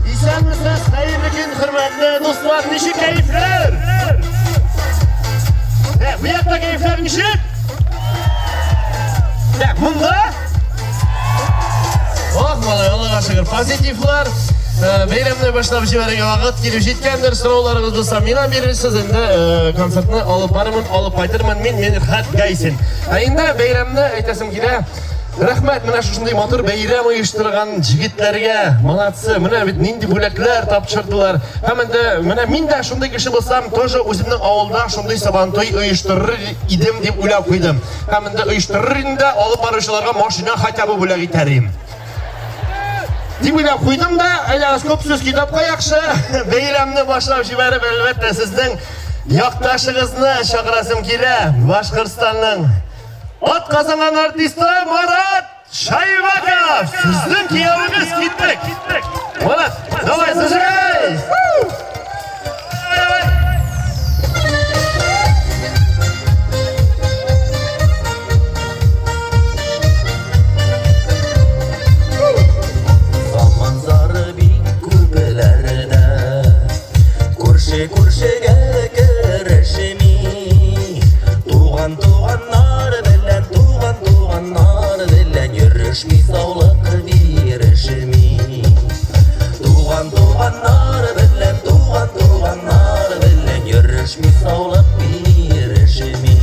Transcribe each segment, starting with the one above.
Исәнмесез, хәерле көн, хөрмәтле дуслар, ничек кәефләр? Ә, бу якта кәефләр ничек? Так, монда? Ох, малай, Аллага шөкер, позитивлар. Бәйрәмне башлап җибәрергә вакыт килеп җиткәндер. Сорауларыгыз булса, миңа бирерсез. Инде концертны алып барырмын, алып кайтырмын мин, Мирхат Гайсин. Ә инде бәйрәмне әйтәсем килә. Рәхмәт менә шушындый матур бәйрәм оештырган җегетләргә. Молодцы. Менә бит нинди бүләкләр тапшырдылар. Һәм инде менә мин дә шундый кеше булсам, тоже үземнең авылда шундый сабантуй оештырыр идем дип уйлап куйдым. Һәм инде оештырыр идем дә, алып баручыларга машина хотя бы бүләк итәр идем. Дип уйлап куйдым да, әйдәгез, күп сүз китапка яхшы. Бәйрәмне башлап җибәреп, әлбәттә, сезнең якташыгызны чакырасым килә. Башкортстанның ат казанган артисты Марат Шайбаков! Сезнең киявегез киттек! Марат, давай, зажигай! Заман зары бик күпләрдә, Күрше күршегә керешми. Туган туганнар белән, туган туганнар белән йөрешми, саулык бирешми. Туган туганнар белән, туган туганнар белән йөрешми, саулык бирешми.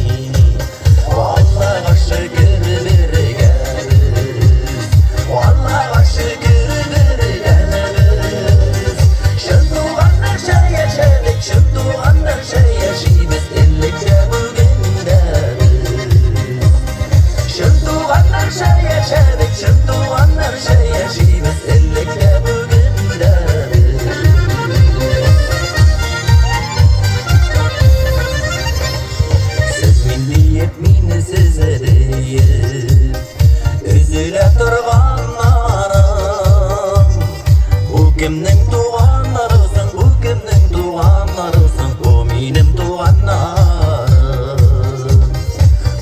Аллага шөкер бергә без, Аллага шөкер бергә без. Чын туганнарча яшәдек, чын туганнарча яшибез, элек тә бүген дә без. Чын туганнарча яшәдек, чын туганнарча яшибез, элек тә бүген дә без. Сез мин диеп, мин сез диеп, өзелә торганнарым. Бу кемнең туганнары соң, бу кемнең туганнары соң, бу минем туганнарым.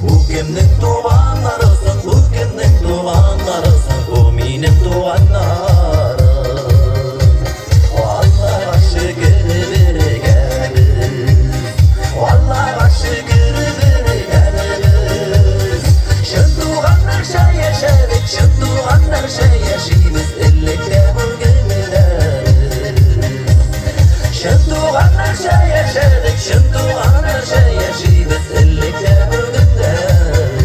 Бу кемнең туганнары соң, бу кемнең туганнары соң, бу минем туганнарым. Аллага шөкер бергә без, Аллага шөкер бергә без. Чын туганнарча яшәдек, чын туганнарча яшибез, элек тә бүген дә без. Чын туганнарча яшәдек, чын туганнарча яшибез, элек тә бүген дә без.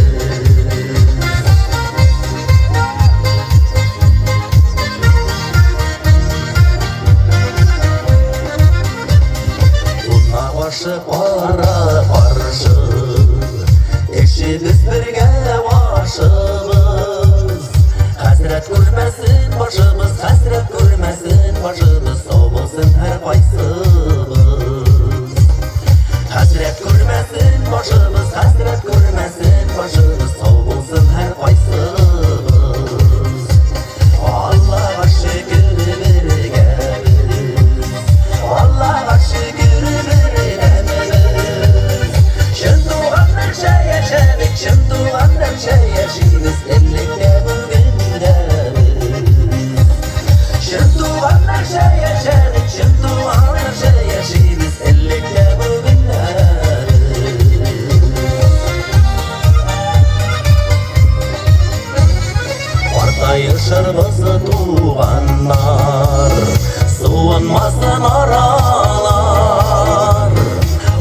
туганнар, суынмасын аралар.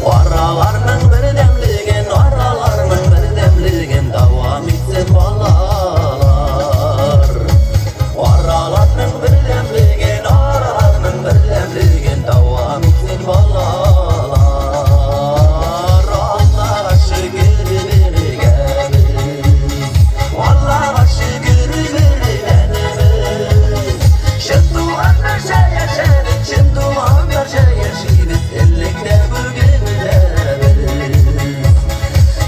Араларның бердәмлеген, араларның бердәмлеген дәвам итсен балалар. Араларның бердәмлеген, араларның бердәмлеген дәвам итсен балалар. Аллага шөкер бергәбез, Аллага шөкер бердәнбез. Чын туганнарча яшәдек, чын туганнарча яшибез, элек тә бүген дә без.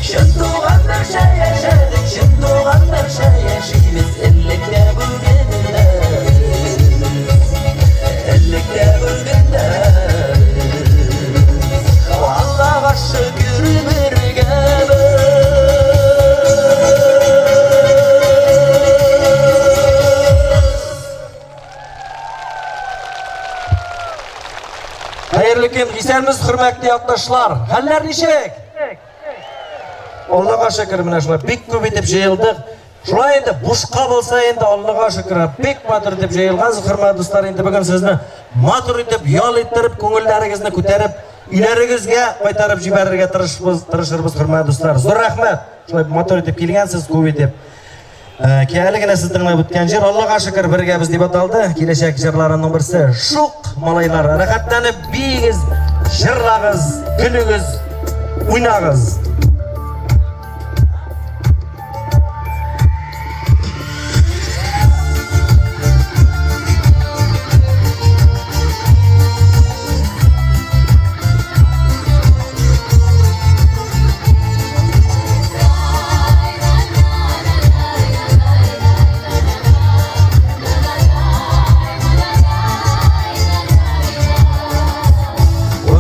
Чын туганнарча яшәдек, чын туганнарча яшибез, элек тә бүген дә без. Элек тә бүген дә без. Аллага шөкер бергәбез. Хәерле көн, исәнмесез, хөрмәтле якташлар. Хәлләр ничек? Аллага шөкер, менә шулай бик күп итеп җыелдык. Шулай инде бушка булса инде Аллага шөкер, бик матур итеп җыелгансыз, хөрмәтле дуслар. Инде бүген сезне матур итеп ял иттереп, күңелләрегезне күтәреп, өйләрегезгә кайтарып җибәрергә тырышбыз, тырышырбыз, хөрмәтле дуслар. Зур рәхмәт. Шулай матур итеп килгәнсез, күп итеп. Әле генә сез тыңлап үткән җыр Аллага шөкер бергә без дип аталды. Киләчәк җырларының берсе Шук малайлар. Рәхәтләнеп биегез, җырлагыз, көлегез, уйнагыз.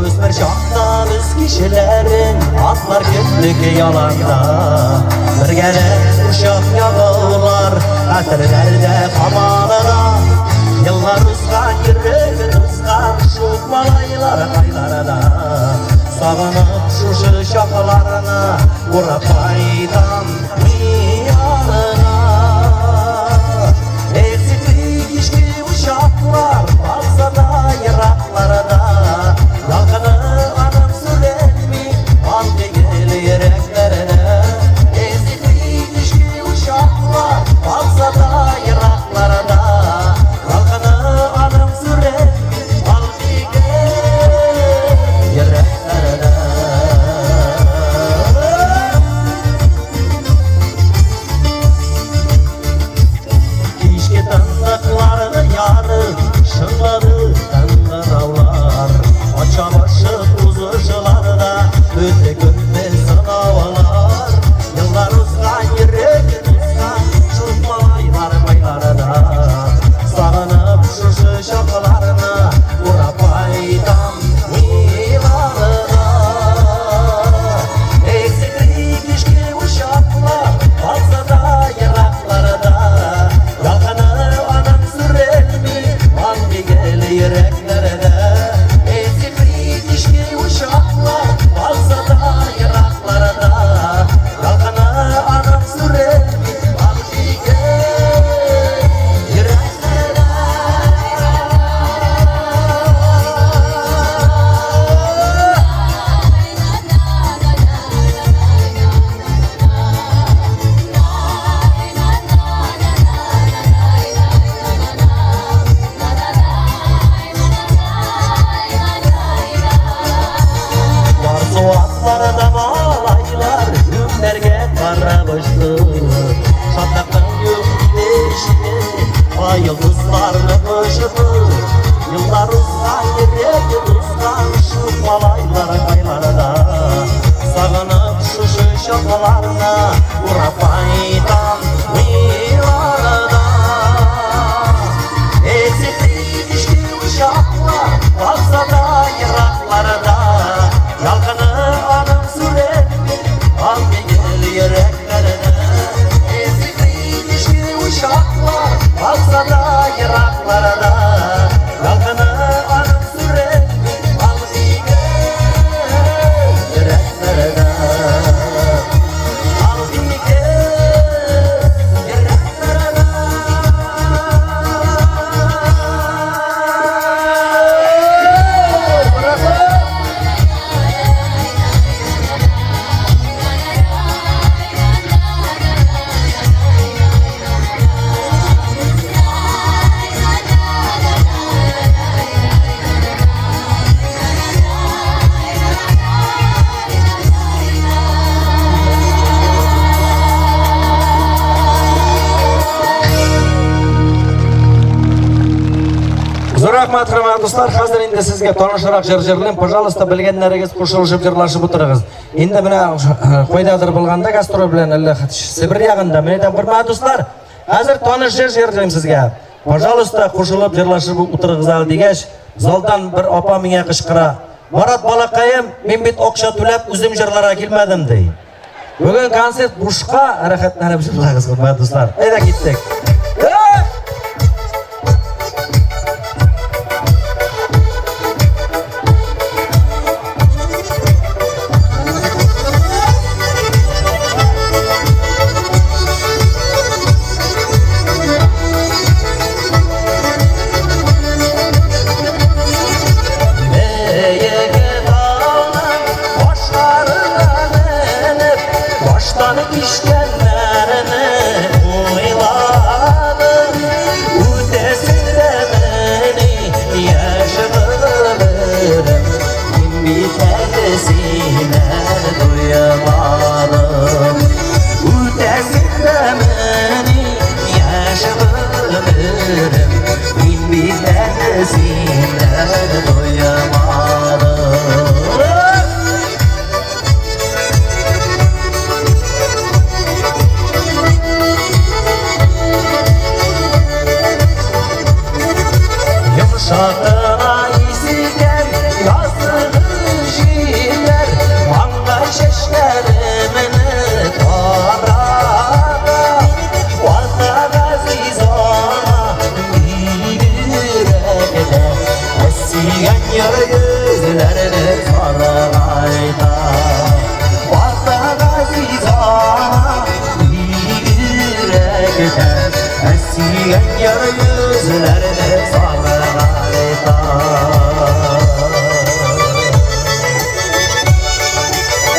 Үсмер чакта без кичәләрен атлар көттек яланда. Бергәләп учак ягулар хәтерләрдә камалына. Еллар узган, йөрәге тузган, шук малайлар кайларда. Сагынып шушы чакларны урап кайтам ярына. Эх, кичке учаклар батса да еракларда, ялкыны аның сүрелми, ал йөрәкләренә. Эх, кичке учаклар батса да еракларда, ялкыны аның сүрелми, ал йөрәкләренә. Кичке тынлыкларны ярып, шыңлады кыңгыраулар. Ача башып узышларда үтте күпме сынаулар. Еллар узган, йөрәге тузган, шул малайлар байларда. Сагынып шушы чакларны урап кайтам уйларына. Эх, кичке учаклар батса да еракларда, ялкыны аның сүрелми, мәңге йөрәкләрдә. Эх, кичке учаклар батса да еракларда, ялкыны аның сүрелми, мәңге йөрәкләрдә. Ярсу атларда малайлар күкләргә карап очты. Шатлыкның юк иде чиге, ай йолдызларны кочты. Еллар узган, йөрәге тузган, шук малайлар кайларда. Сагынып шушы чакларны урап кайтам уйларда. Эх, кичке учаклар батса да еракларда, ялкыны аның сүрелми, мәңге йөрәкләрдә. Эх, кичке учаклар батса да еракларда, ялкыны аның сүрелми, мәңге йөрәкләрдә. Мәңге Зур рәхмәт, хөрмәтле дуслар. Хәзер инде сезгә танышрак җыр җырлыйм. Пожалуйста, белгәннәрегез кушылышып җырлашып утырыгыз. Инде менә кайдадыр булганда гастроль белән әллә Себер ягында, менә әйтәм, хөрмәтле дуслар, хәзер таныш җыр җырлыйм сезгә. Пожалуйста, кушылып җырлашып утырыгыз әле дигәч, залдан бер апа миңа кычкыра. Марат балакаем, мин бит акча түләп үзем җырларга килмәдем, ди. Бүген концерт бушка, рәхәтләнеп җырлагыз, хөрмәтле дуслар. Әйдә киттек.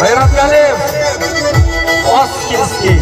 Айрат Галиев, Оскинский.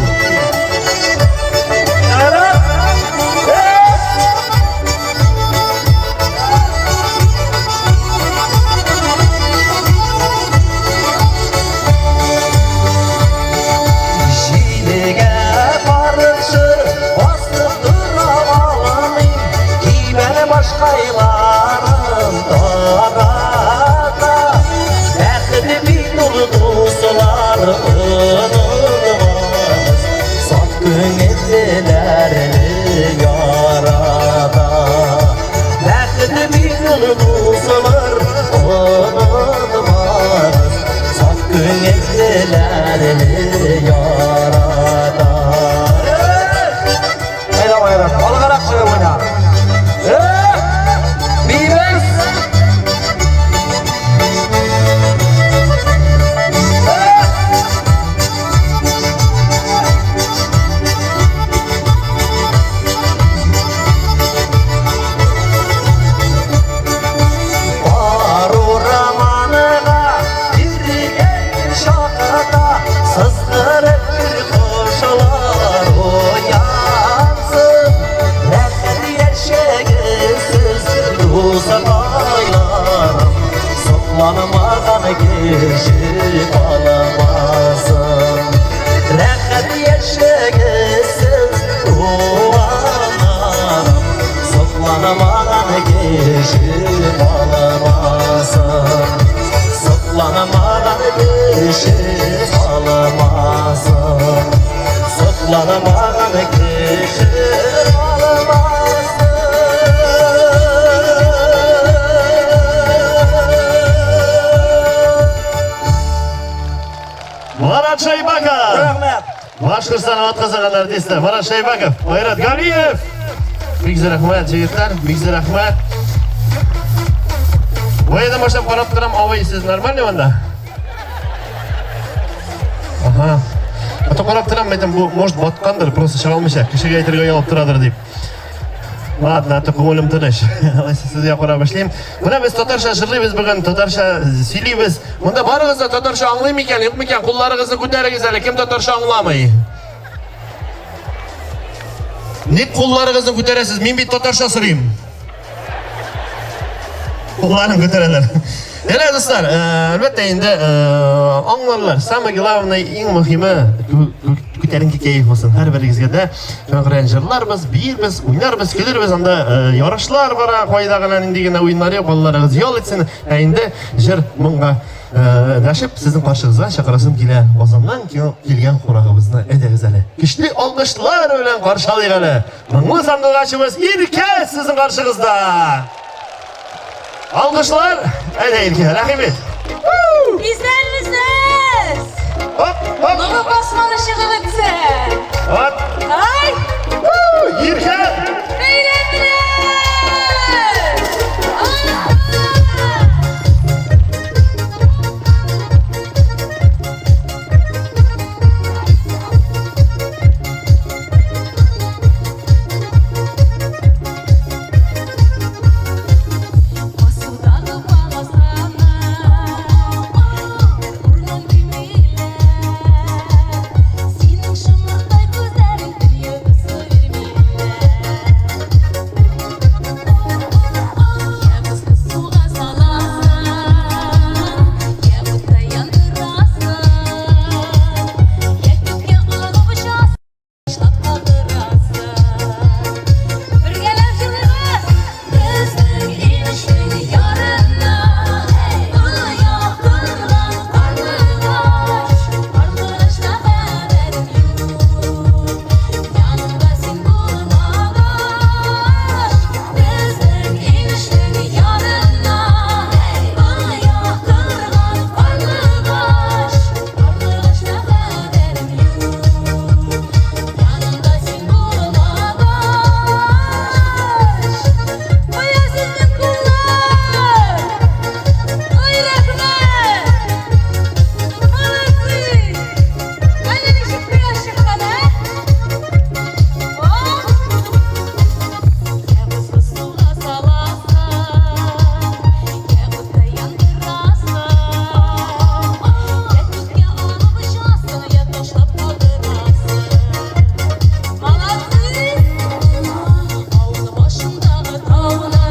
Марат Шайбаков! Рәхмәт! Башкортстан атказанган артисты Марат Шайбаков, Айрат Галиев! Бик зур рәхмәт, җегетләр, бик зур рәхмәт. Баядан башлап карап торам, абый, сез нормальный монда? Ага. А то карап торам, әйтәм, бу может баткандыр, просто чыга алмыйча, кешегә әйтергә оялып торадыр дип. Ладно, а то күңелем тыныч. Алайса сезгә карап эшлим. Менә без татарча җырлыйбыз бүген, татарча сөйлибез. Монда барыгыз да татарча аңлый микән, юк микән? Кулларыгызны күтәрегез әле, кем татарча аңламый? Ник кулларыгызны күтәрәсез? Мин бит татарча сорыйм. Кулларын күтәрәләр. Әнә дуслар, әлбәттә инде аңларлар. Самое главное, иң мөһиме. Күтәренке кәеф булсын һәрберегезгә дә. Шуңа җырларбыз, биербез, уйнарбыз, көлербез. Анда э, ярышлар бара, кайда гына нинди генә уеннар юк, балаларыгыз ял итсен. Ә инде җыр моңга э, дәшеп, сезнең каршыгызга чакырасым килә. Казаннан килгән кунагыбызны әйдәгез әле. Көчле алкышлар белән каршы алыйк әле. Моңлы сандугачыбыз Иркә сезнең каршыгызда. Алкышлар. Әйдә, Иркә, рәхим ит. Исәнмесез! Оп, оп. Ногы басманы чыгып бетсә. Оп. Ай! Иркә! Бәйрәм белән! Басудагы баласана Урман күмелә. Синең шомыртай күзләрең төн йокысы бирмиләр. Я бозны суга саласың, я утта яндырасың, я күккә алып очасың. Ташлап калдырасың. Бергәләп җырлыйбыз. Безнең инешнең ярына оя корган карлыгач, карлыгачта хәбәрем юк. Янымда син булмагач, безнең инешнең ярына оя корган карлыгач, карлыгачта хәбәрем юк. Янымда син булмагач, кая сезнең куллар? Ой, рәхмәт! Молодцы! Әнә ничек кояш чыккан, ә? О! Я бозны суга саласың, я утта яндырасың, я күккә алып очасың, я ташлап калдырасың. Молодцы! Авыл башындагы тауны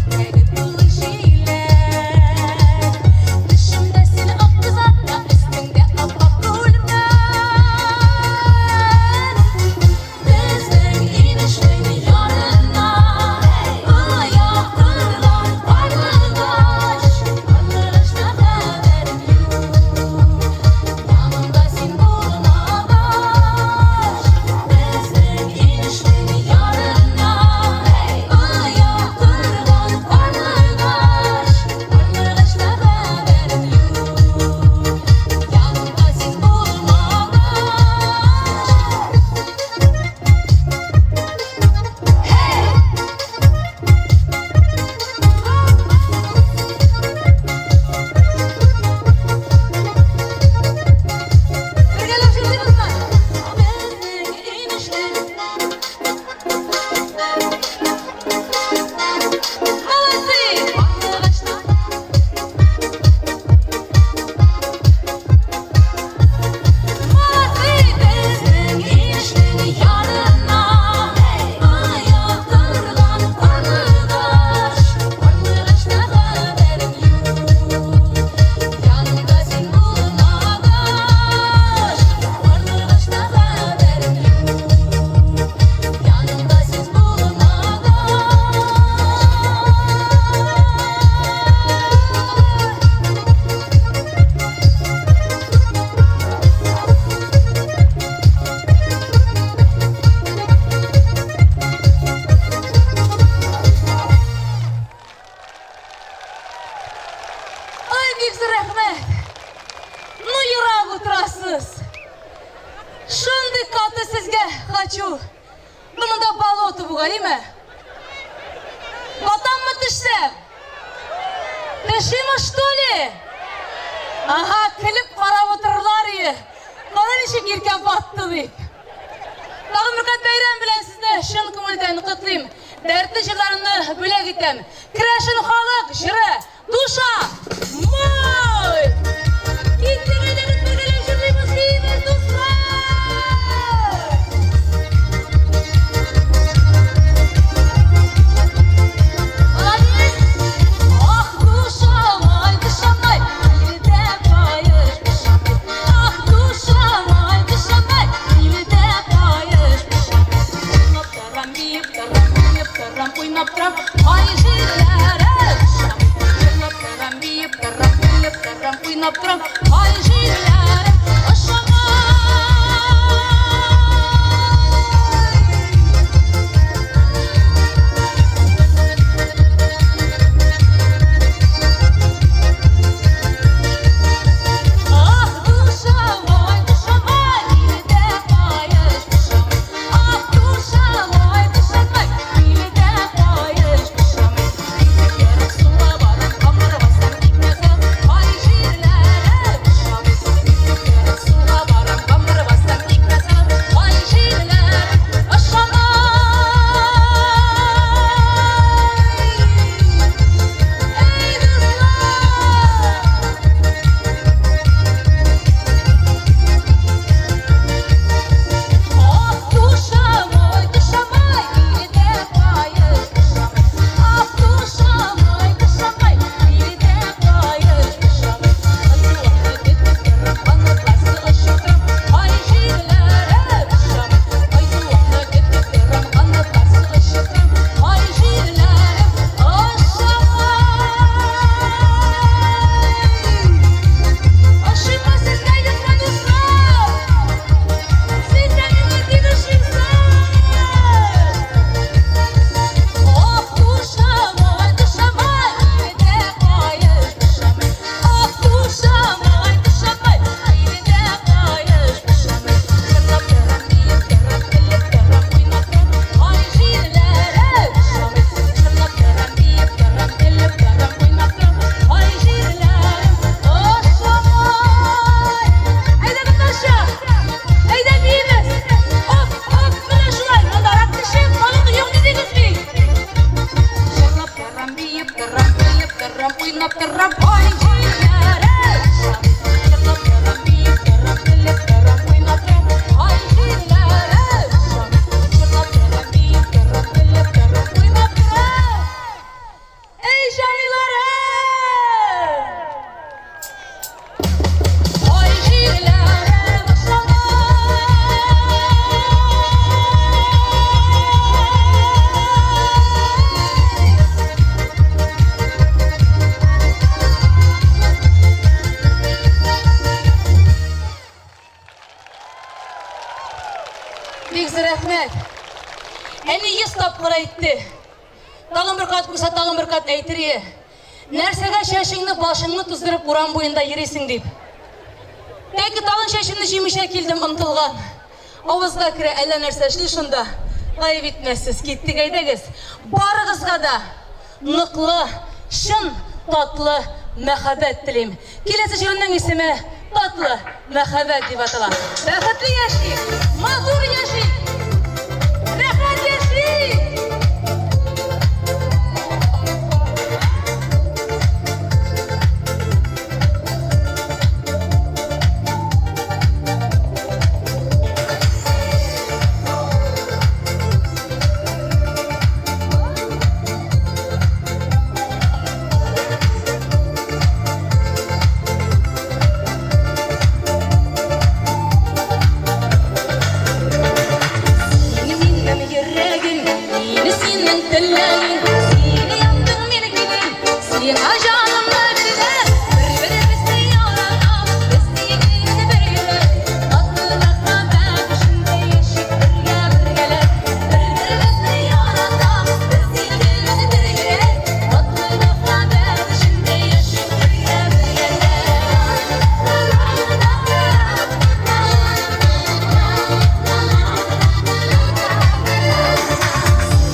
итәге тулы җиләк. Төшемдә син ак кызатта, өстеңдә ап-ак күлмәк. Безнең инешнең ярына оя корган карлыгач, карлыгачта хәбәрем юк. Янымда син булмагач, безнең инешнең ярына оя корган карлыгач, карлыгачта хәбәрем юк. Янымда син булмагач. Hey! Бергәләп җырлыйбызмы? Безнең инешнең. Молодцы! Карлыгачта. Молодцы! Безнең инешнең ярына оя корган карлыгач, карлыгачта хәбәрем юк. Янымда син булмагач, карлыгачта хәбәрем юк. Янымда син булмагач. Ай, бик зур рәхмәт. Ну, ерак утырасыз. Шундый каты сезгә хочу. Ну, монда болото бугай, име? Батаммы төшсәм? Төшиме, что ли? Ага, көлеп карап утырырлар ие. Кара ничек Иркә батты дип. Тагын бер кат бәйрәм белән сезне чын күңелдән котлыйм. Дәртле җырларымны бүләк итәм. Керәшен халык җыры Душа мой! Киттек, әйдәгез, бергәләп җырлыйбыз, биибез, дуслар! Молодец! Ах, душа мой, душа мой, илдә каеш, душа мой. Ах, душа мой. торам, биеп торам, уйнап торам, ай җирләре. Җырлап торам, биеп торам, көлеп торам, уйнап торам, ай җирләре. Ошамай. Ах, душамай, душамай, илдә каеш душамай. Ах, душамай, душамай, илдә каеш душамай. Китеп ерак суга барам, камыр басам, икмәк салам, ай җирләре душамай. Китеп ерак суга барам, камыр басам, икмәк салам, ай җирләре ошамай. Эй, дуслар! Ах, душамай, душамай, илдә каеш душамай. Ах, душамай, душамай, илдә каеш душамай. Кызуыңны көтеп торам, канатлар сыгышып торам, ай җилләре душамай. Кызуыңны көтеп торам, канатлар сыгышып торам, ай җилләре ошамай. Ошыймы сезгә, юкмы, дуслар? Сез дә миңа бик ошыйсыз! Ах, душамай, душамай, илдә каеш душамай. Ах, душамай, душамай, илдә каеш душамай. Җырлап торам, биеп торам, көлеп торам, уйнап торам, ай җирләре душамай. Җырлап торам, биеп торам, көлеп торам, уйнап торам, ай җирләрем ошамай. Әйдә, Наташа! Әйдә, биибез! Оп, оп, менә шулай, мондарак төшеп, халык юк дидегез бит. Җырлап торам, биеп торам, көлеп торам, уйнап торам, ай җирләре. Җырлап торам, биеп торам, көлеп торам, уйнап торам, ай җирләре. Җырлап торам, биеп торам, көлеп торам, уйнап торам. Эй, җаниларым! Ай җирләрем ошамай. Бик зур рәхмәт. Әни 100 тапкыр әйтте. Тагын бер кат күрсә, тагын бер кат әйтер ие. Нәрсәгә чәчеңне, башыңны туздырып урам буенда йөрисең дип. Тәки тагын чәчемне җыймыйча килдем онытылган. Авызга керә, әллә нәрсә эшли шунда. Гаеп итмәссез, киттек әйдәгез. Барыгызга да ныклы, чын, татлы мәхәббәт телим. Киләсе җырымның исеме Татлы мәхәббәт дип атала. Бәхетле яшик, матур яшик, рәхәт яшик! Сине минем йөрәгем, мине синең телләрең, сине яндым мин килем, сиңа җанымны бирдем. Бер-беребезне яратабыз, без икебез бергәләп, татлы мәхәббәт эчендә яшик бергә бергәләп. Бер-беребезне яратабыз, без икебез бергәләп, татлы мәхәббәт эчендә яшик бергә бергәләп.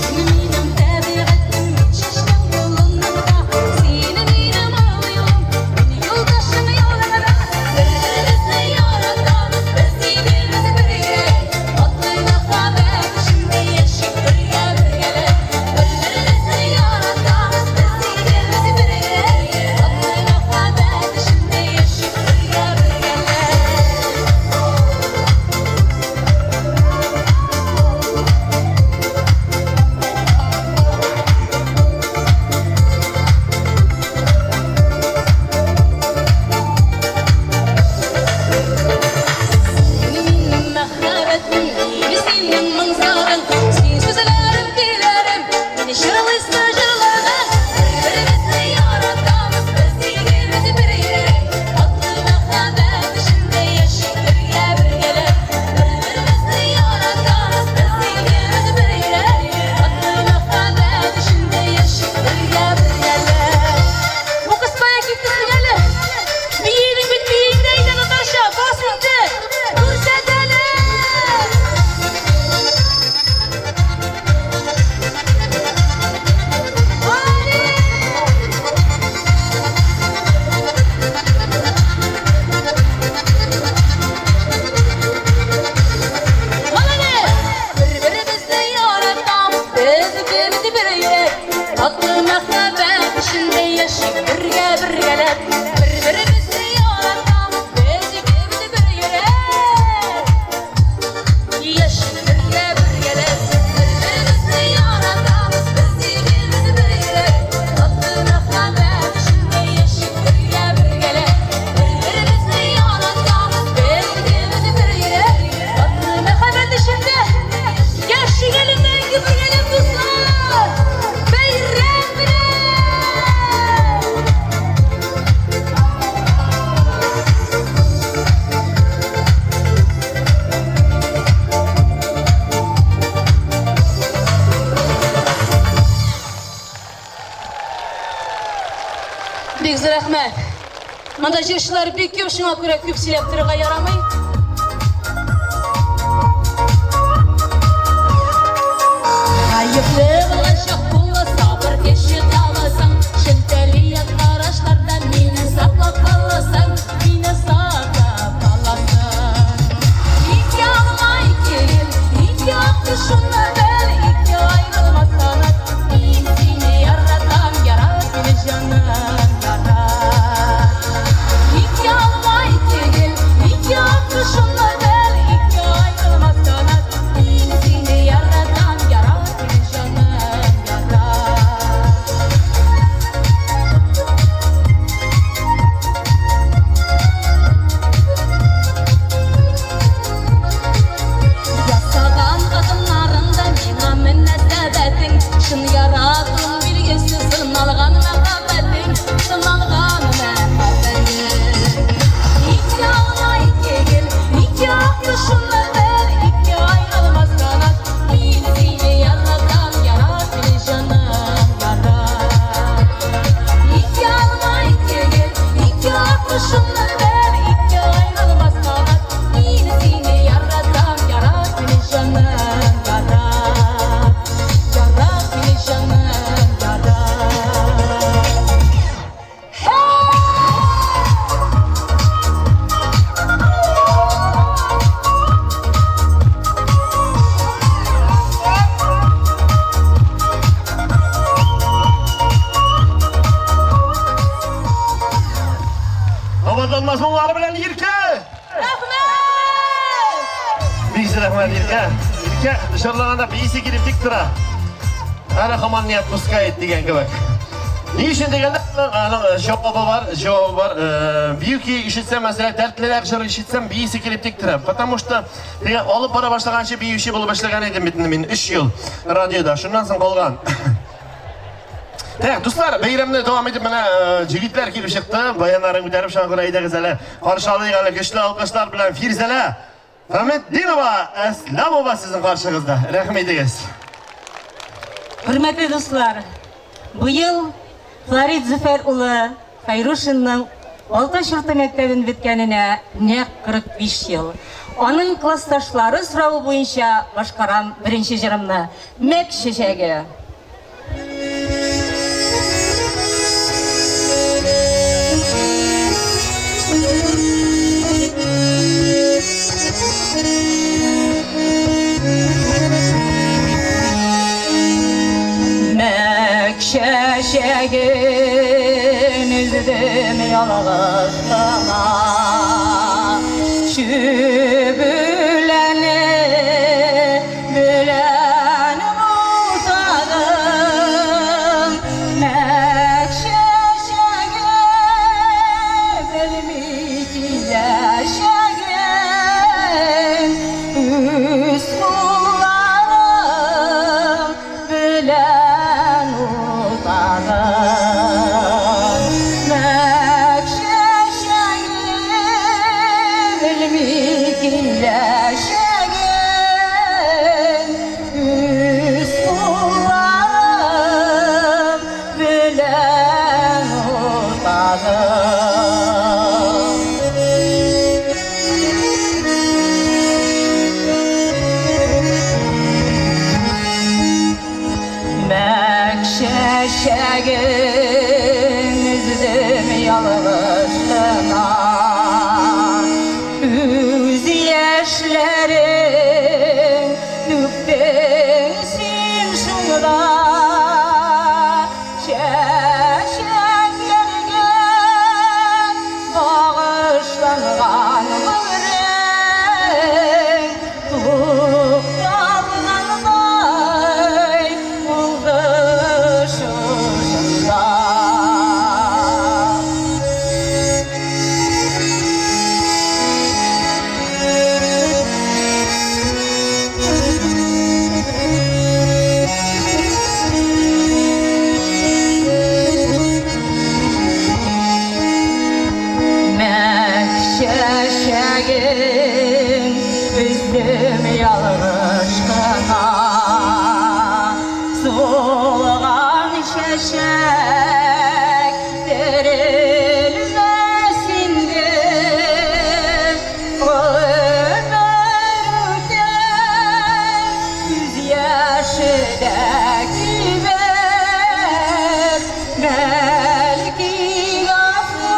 Син минем табигатем, Татлы мәхәббәт эчендә яшик бергә бергәләп. Бер-беребезне яратабыз, без икебез бер йөрәк. Яшик бергә бергәләп, бер-беребезне яратабыз, без икебез бер йөрәк. Татлы мәхәббәт эчендә яшик бергә бергәләп. Бер-беребезне яратабыз, без икебез бер йөрәк. Татлы мәхәббәт эчендә яшик әле мәңге бергәләп, дуслар. Бәйрәм белән! Бик зур рәхмәт. Монда җырчылар бик күп, шуңа күрә күп сөйләп торырга ярамый. Гаепле булган чак булса, сабыр кеше табасың. Шелтәле карашлардан мине саклап каласың, мине саклап каласың. Ике алма, ике гөл, ике ак шунда бер, ике аерылмас канат. Мин сине яратам, ярат мине җаным, ярат. Ике алма, ике гөл, ике ак шунда бер, ике аерылмас канат. Мин сине яратам, ярат мине җаным, ярат. Ясаган адымнарыңда миңа мөнәсәбәтең, чын яратуың билгесе, сыналган мәхәббәтең, сыналган мәхәббәтең. Ике алма, ике гөл, ике ак шунда бер, ике аерылмас канат. Мин сине яратам, ярат мине җаным, ярат. Ике алма, ике гөл, ике ак шунда бер, ике аерылмас канат. Мин сине яратам, ярат мине җаным, ярат. Ярат мине җаным, ярат. Кабатланмас моңнары белән Иркә! Рәхмәт! Бик зур рәхмәт, Иркә. Иркә җырлаганда биисе килеп тик тора. Әле һаман не отпускает дигән кебек. Ни өчен дигәндә, аның җавабы бар, җавабы бар. Бию көе ишетсәм, мәсәлән, дәртлерәк җыр ишетсәм, биисе килеп тик тора. Потому что дигән алып бара башлаганчы биюче булып эшләгән идем бит инде мин 3 ел радиода. Шуннан соң калган. Так, дуслар, бәйрәмне дәвам итеп менә җегетләр килеп чыкты. Баяннарын күтәреп шуңа күрә әйдәгез әле. Каршы алыйк әле көчле алкышлар белән Фирзәлә Хәмитдинова Әсләмова сезнең каршыгызда. Рәхим итегез. Хөрмәтле дуслар, быел Флорид Зөфәр улы Фәйрушинның Балтач урта мәктәбен беткәненә нәкъ 45 ел. Аның классташлары соравы буенча башкарам беренче җырымны, Мәк чәчәге. Мәк чәчәген өздем ялгыз гына. Чүбүләне белән бутадым. Мәк чәчәге белми киләчәген. Үз кулларым белән утадым. Мәк чәчәге белми киләчәген. Үз кулларым белән утадым. Мәк чәчәген өздем ялгыз гына. Үз яшьләрең түктең син шунда. Үләчәк, терелмәс инде. Гомер үтәр, күз яше дә кибәр. Бәлки гафу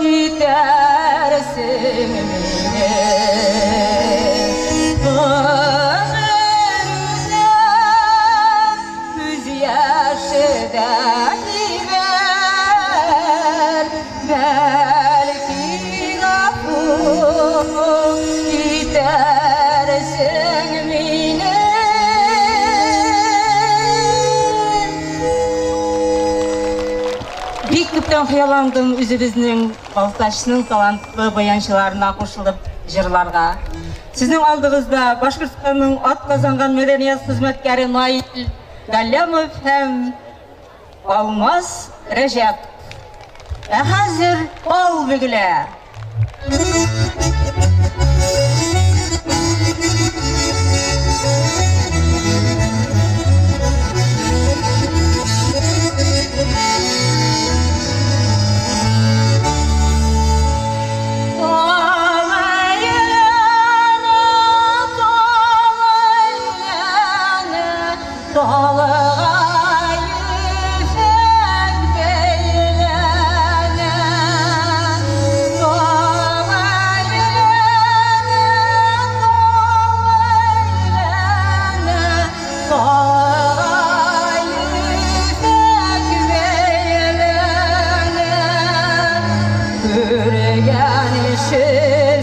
итәрсең мине. Гомер үтәр, күз яше дә кибәр. Бәлки гафу итәрсең мине. Бик күптән хыялландым үзебезнең Балтачның талантлы баянчыларына кушылып җырларга. Сезнең алдыгызда Башкортстанның атказанган мәдәният хезмәткәре Наил Галләмов һәм Алмаз Рәҗәп. Ә хәзер тал бөгелә.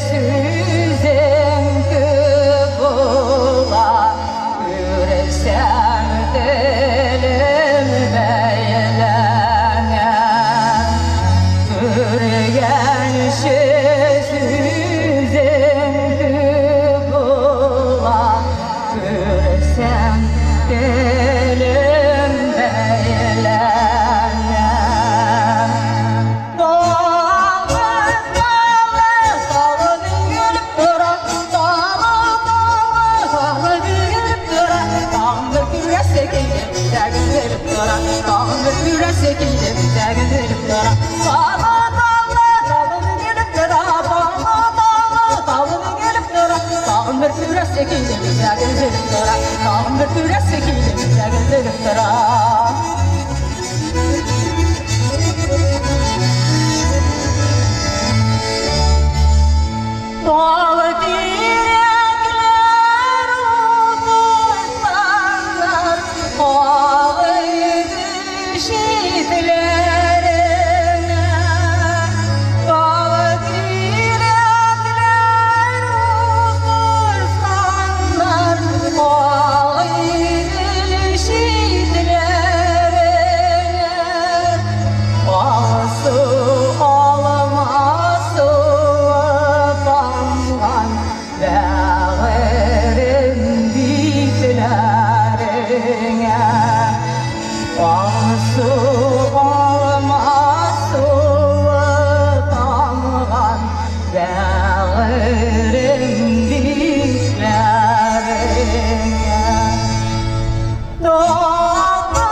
Сүзең күп була, күрсәм телем бәйләнә. Күргәнче сүзең күп була, күрсәм телем бәйләнә. Dağlı, dağlı, dağlı gülüp dura, dağlı, dağlı, dağlı gülüp dura, dağın bir küresi giydim, güzelip dura, dağın bir küresi giydim, güzelip dura. Dağlı, dağlı, dağlı gülüp dura, dağlı, dağlı, dağlı gülüp dura, dağın bir küresi giydim, güzelip dura, dağın bir küresi giydim, güzelip dura. Dağlı direkler oturtanlar, Ağıydı şehitlerine. Dağlı direkler oturtanlar, Ağıydı şehitlerine. Alsı alması tamgan Bağırım bitlerine. Alsı alması tamgan Bağırım bitlerine. Dağlı,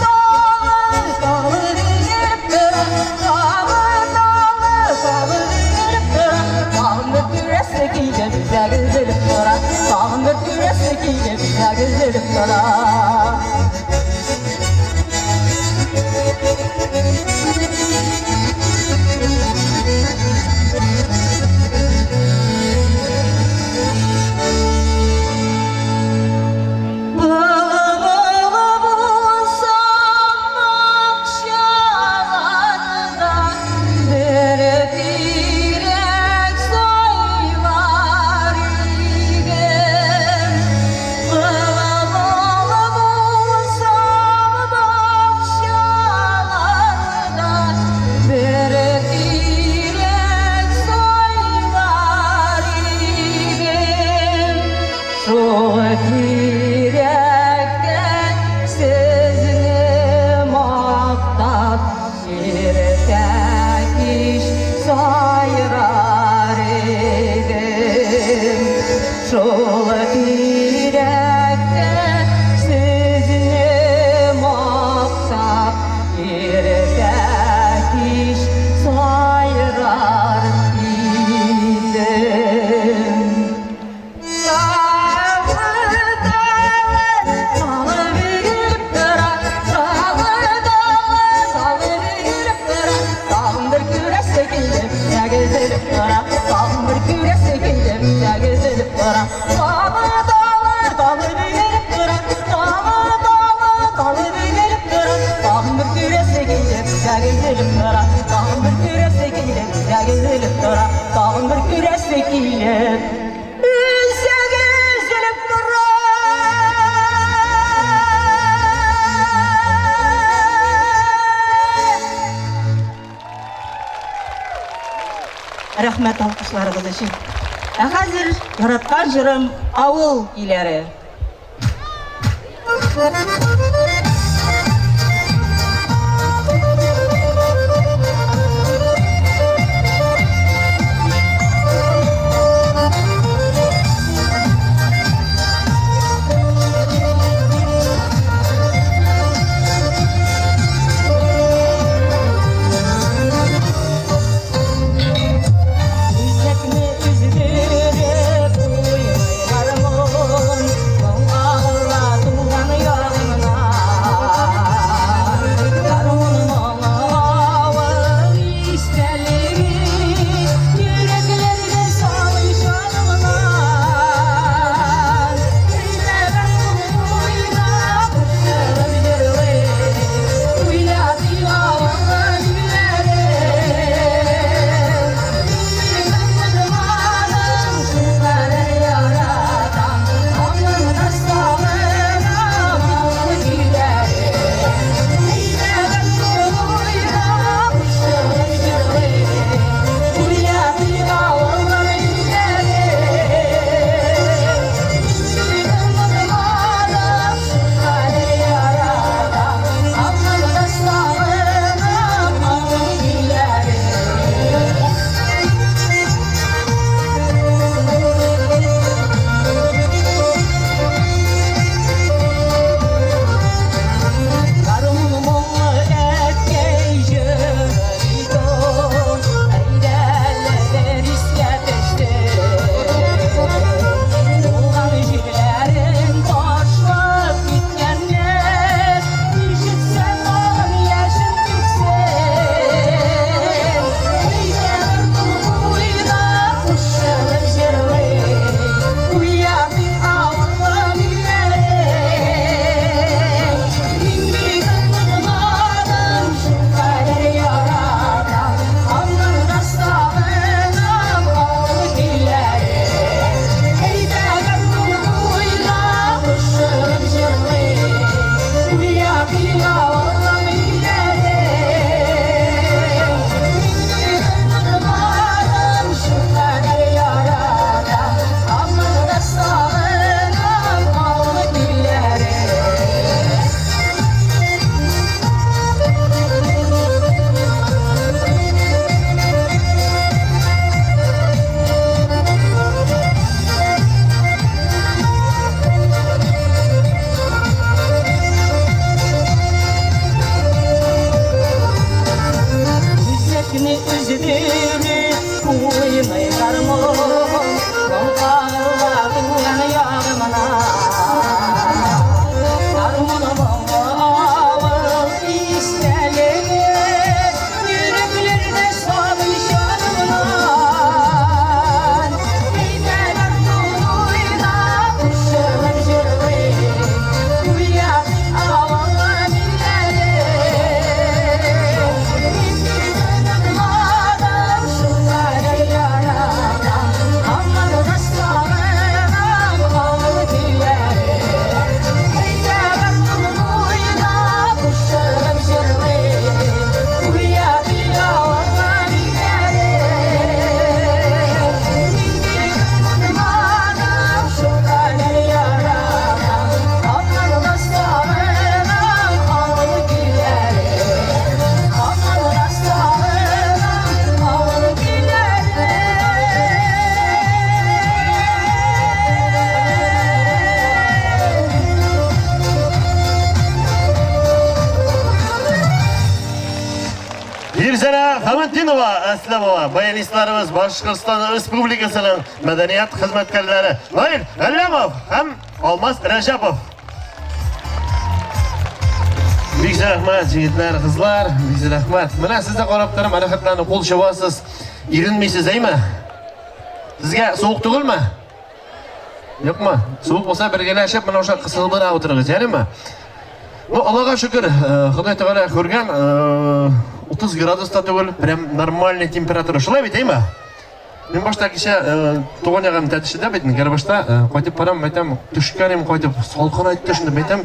dağlı, dağlı gelip dura, dağlı, dağlı, dağlı gelip dura, dağın bir küresi giydim, bize güzelip dura, dağın bir küresi giydim, bize güzelip dura. Bılı bulsam akşalarda bir direk soylar idim. Bılı Рәхмәт алкышларыгыз өчен. Ә хәзер яраткан җырым Авыл көйләре. Үзәкне өздереп уйный гармун, моң агыла туган ягымнан. Гармун моңы авыл истәлеге, йөрәкләргә салый җанымнан. Әйдә гармун уйна, кушылып җырлыйк, уйнатыйк авыл көйләрен. Гармун моңы әткәй җыры Әйдәләр искә төште. Туган җирләрен ташлап киткәннәр, Ишетсә тагын яшен түксен. Әйдә гармун уйна, кушылып җырлыйк, Уятыйк авыл өйләрен. Мин бит онытмадым, шулкадәр яратам, Аннан сагынам авыл көйләрен. Әйдә гармун уйна, кушылып җырлыйк, Уятыйк авыл өйләрен. Мин бит онытмадым, шулкадәр яратам, Аннан сагынам авыл көйләрен. Үзәкне өздереп уйный гармун, Моң агыла туган ягымнан. Гармун моңы авыл истәлеге, Йөрәкләрдә сабый җанымнан. Әйдә гармун уйна, кушылып җырлыйк, Уятыйк авыл өйләрен. Мин бит онытмадым, шулкадәр яратам, Аннан да сагынам авыл көйләрен. Әйдә гармун уйна, кушылып җырлыйк, Уятыйк авыл өйләрен. Мин бит онытмадым, шулкадәр яратам, Аннан да сагынам авыл көйләрен. Аннан да сагынам авыл көйләрен. Ирзәнә Хаматдинова Әсләмова, баянистларыбыз Башкортстан Республикасының мәдәният хезмәткәрләре Наил Галләмов һәм Алмаз Рәҗәпов. Бик зур рәхмәт, егетләр, кызлар, бик зур рәхмәт. Менә сез дә карап торам, рәхәтләнеп кул чабасыз, иренмисез, әйме? Сезгә суык түгелме? Юкмы? Суык булса бергәләшеп менә ошо кысылыбрак утырыгыз, ярыймы? Ну, Аллага шөкер, Ходай Тәгалә күргән, 30 градус та түгел, прям нормальный температура. Шулай бит, әйме? Мин башта кичә туган ягым Тәтешедә бит, Гәрбашта кайтып барам, әйтәм, төшкән идем кайтып, салкын айтты шунда, әйтәм,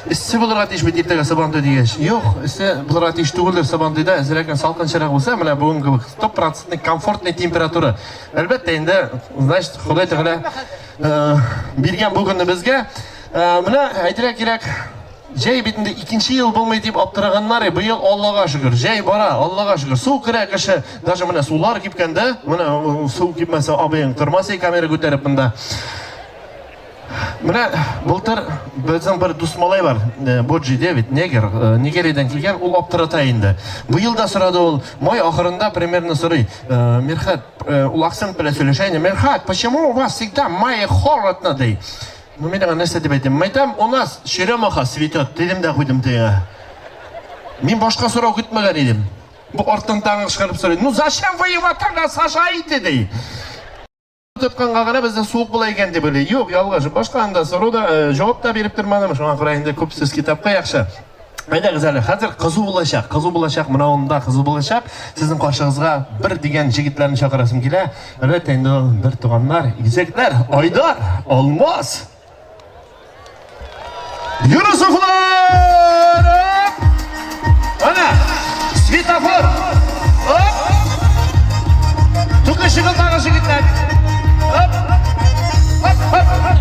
эссе булырга тиеш бит иртәгә Сабантуй дигәч. Юк, эссе булырга тиеш түгелдер Сабантуйда, әзрәк кенә салкынчарак булса, менә бүген кебек стопроцентный комфортный температура. Әлбәттә инде, значит, Ходай Тәгалә биргән бу көнне безгә. Менә әйтергә кирәк, Җәй бит инде икенче ел булмый дип аптыраганнар, быел Аллага шөкер, җәй бара, Аллага шөкер. Су керә кеше, даже менә сулар кипкәндә, менә су кипмәсә абыең тормас камера күтәреп монда. Менә былтыр безнең бер дус малай бар, Боджи Дэвид, негр, Нигериядән килгән, ул аптырата инде. Быел да сорады ул, май ахырында примерно сорый, Мирхат, ул акцент белән сөйләшә инде, Мирхат, почему у вас всегда мае холодно, ди. Ну, мин аңа нәрсә дип әйтим? Мәйтәм, у нас черемаха цветет, дидем дә куйдым тегеңә. Мин башка сорау көтмәгән идем. Бу арттан тагын кычкырып сорый. Ну зачем вы его тогда сажаете, ди. Тотканга гына бездә суык була икән дип уйлый. Юк, ялгыш. Башка анда сорау да, җавап та биреп тормадым. Шуңа күрә инде күп сүз китапка яхшы. Әйдәгез әле, хәзер кызу булачак, кызу булачак, менә монда кызу булачак. Сезнең каршыгызга бер дигән җегетләрне чакырасым килә. Әлбәттә инде ул бер туганнар, игезәкләр, Айдар, Алмаз. Юнусовлар! Ана, светофор! Оп! Түке чыгылдагы җегетләр. Оп! Оп, оп, оп!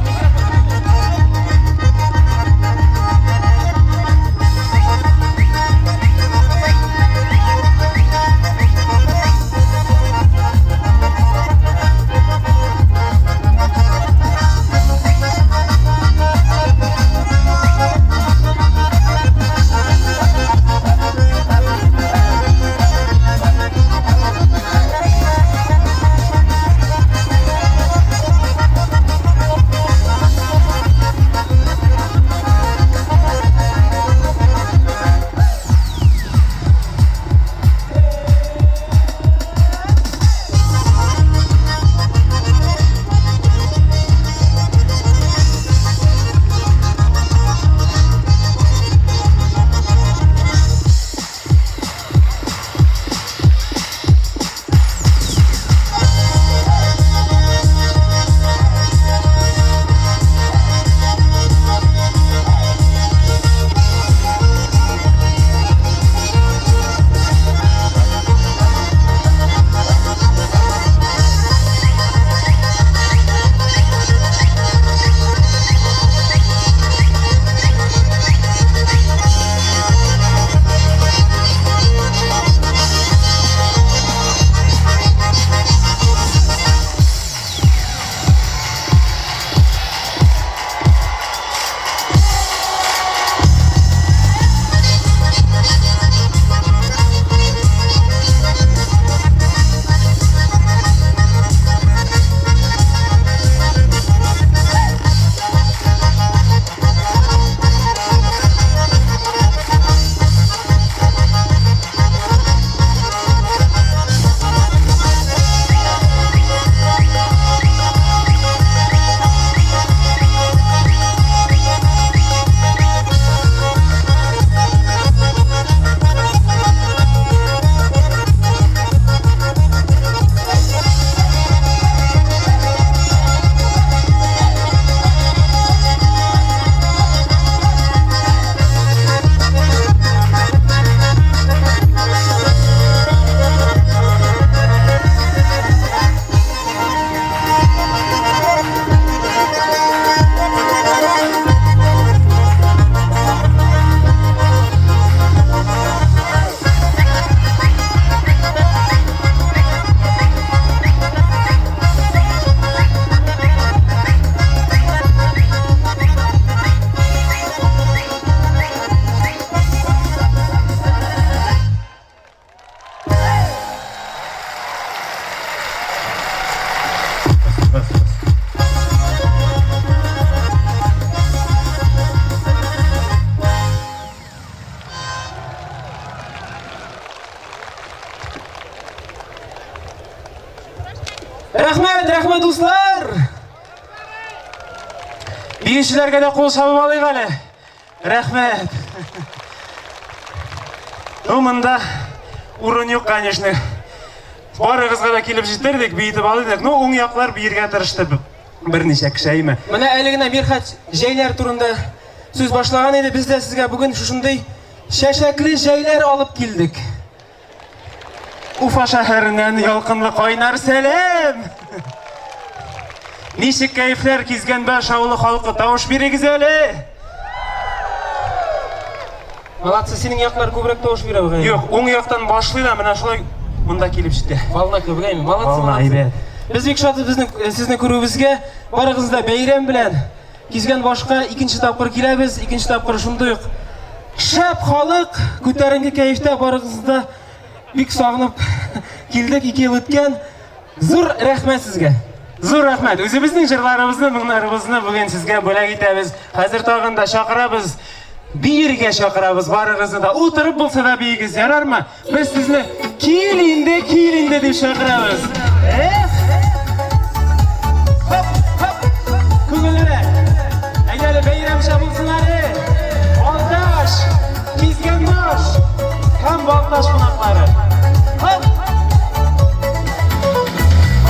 Рәхмәт, рәхмәт, дуслар! Биючеләргә дә кул чабып алыйк әле. Рәхмәт. Ну, монда урын юк, конечно. Барыгызга да килеп җитәрдек, биетеп алыр идек. Ну, уң яклар биергә тырышты берничә кеше, әйме. Менә әле генә Мирхәт җәйләр турында сүз башлаган иде. Без дә сезгә бүген шушындый чәчәкле җәйләр алып килдек. Уфа шәһәреннән ялкынлы кайнар сәлам! Ничек кәефләр Кизгәнбаш авылы халкы, тавыш бирегез әле! Молодцы, синең яклар күбрәк тавыш бирә бугай. Юк, уң яктан башлый да менә шулай монда килеп җитә. Волна күбрәк, әйме? Молодцы, Волна, молодцы. әйбәт. Без бик шатбыз безнең э, сезне күрүебезгә. Барыгызны да бәйрәм белән Кизгәнбашка икенче тапкыр киләбез, икенче тапкыр шундый ук шәп халык, күтәренке кәефтә барыгызны да бик сагынып килдек, ике ел үткән. Зур рәхмәт сезгә. Зур рәхмәт. Үзебезнең җырларыбызны, моңнарыбызны бүген сезгә бүләк итәбез. Хәзер тагын да чакырабыз. Биергә чакырабыз барыгызны да. Утырып булса да биегез, ярармы? Без сезне кил инде, кил инде дип чакырабыз. Эх! Хоп, хоп. Күңеллерәк. Әйдә әле бәйрәмчә булсын әле. Балтач, Кизгәнбаш һәм Балтач кунаклары. Хоп!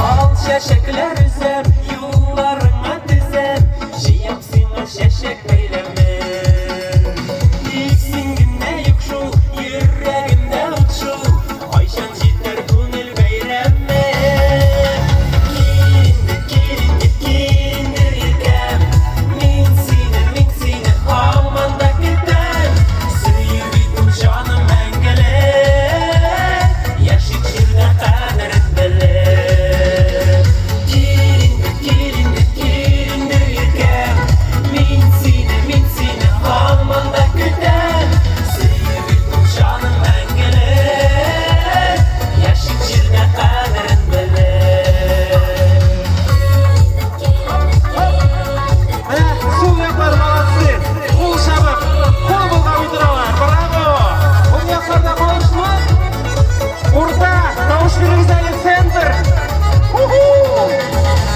Ал чәчәкләр өзәм, юлларыңа тезәм, җыям сиңа чәчәк бәйләме. Тик син генә юк шул, йөрәгемдә ут шул, кайчан җитәр күңел бәйрәме. Кил инде, кил инде, кил инде, иркәм, мин сине, мин сине һаман да көтәм. Сөю бит ул җаным мәңгелек, яшик җирдә кадерен белеп. Кил инде, кил инде, кил инде, иркәм, мин сине, мин сине һаман да көтәм. Сөю бит ул җаным мәңгелек, яшик җирдә кадерен белеп. Менә сул яклар молодцы. Кул чабып, кул болгап утыралар. Браво! Уң якларда калышмы? Урта, тавыш бирегез әле, центр. Уху!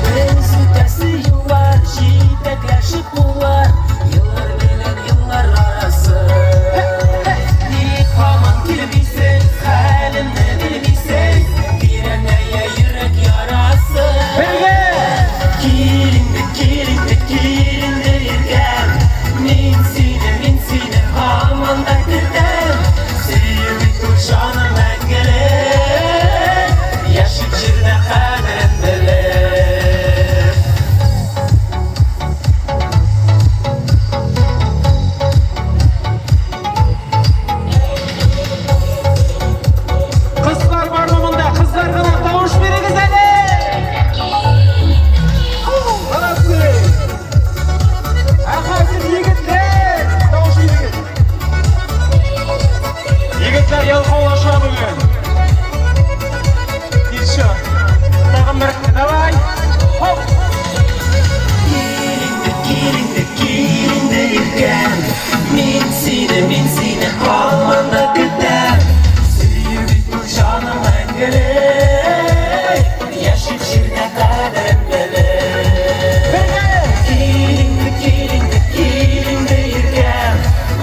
Без үтәсе юллар, җитәкләшеп куллар, еллар белән еллар арасы. Ник һаман килмисең, хәлемне белмисең, тирәнәя йөрәк ярасы. Бергә! Кил инде, кил инде, кил инде, иркәм, мин сине, мин сине һаман да көтәм. Сөю бит ул җаным мәңгелек, яшик җирдә кадерен белеп. Кызлар бармы монда? Кызлар гына тавыш бирегез әле! Молодцы! Ә хәзер егетләр, тавыш бирегез. Егетләр ялкаулаша бүген. Ничего. Тагын бер, давай. Хоп! Кил инде, кил инде, кил инде, иркәм, мин сине, мин сине һаман да көтәм. Сөю бит ул җаным мәңгелек, яшик җирдә кадерен белеп. Кил инде, кил инде, кил инде, иркәм,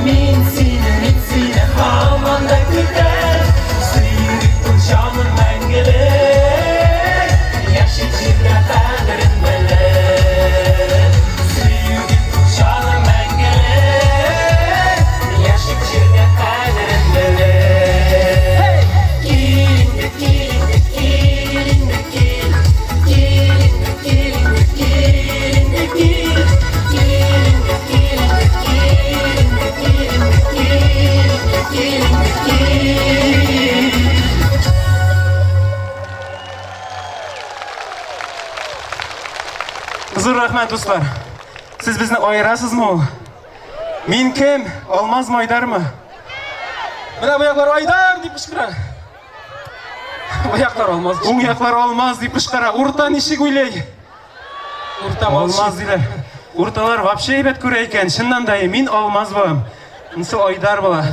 мин сине, мин сине һаман да көтәм. Сөю бит ул җаным мәңгелек, яшик җирдә кадерен белеп. Сөю бит ул җаным мәңгелек, яшик җирдә кадерен белеп. Кил инде, кил инде, кил инде, кил. Кил инде, кил инде, кил инде, кил. Кил инде, кил инде, кил инде, кил инде, кил инде, кил инде, кил. Зур рәхмәт, дуслар. Сез безне аерасызмы ул? Мин кем? Алмазмы, Айдармы? Менә бу яклар Айдар дип кычкыра. Бу яклар Алмаз. Уң яклар Алмаз дип кычкыра. Урта ничек уйлый? Урта Алмаз диләр. Урталар вообще әйбәт күрә икән. Чыннан да мин Алмаз булам. Монысы Айдар була.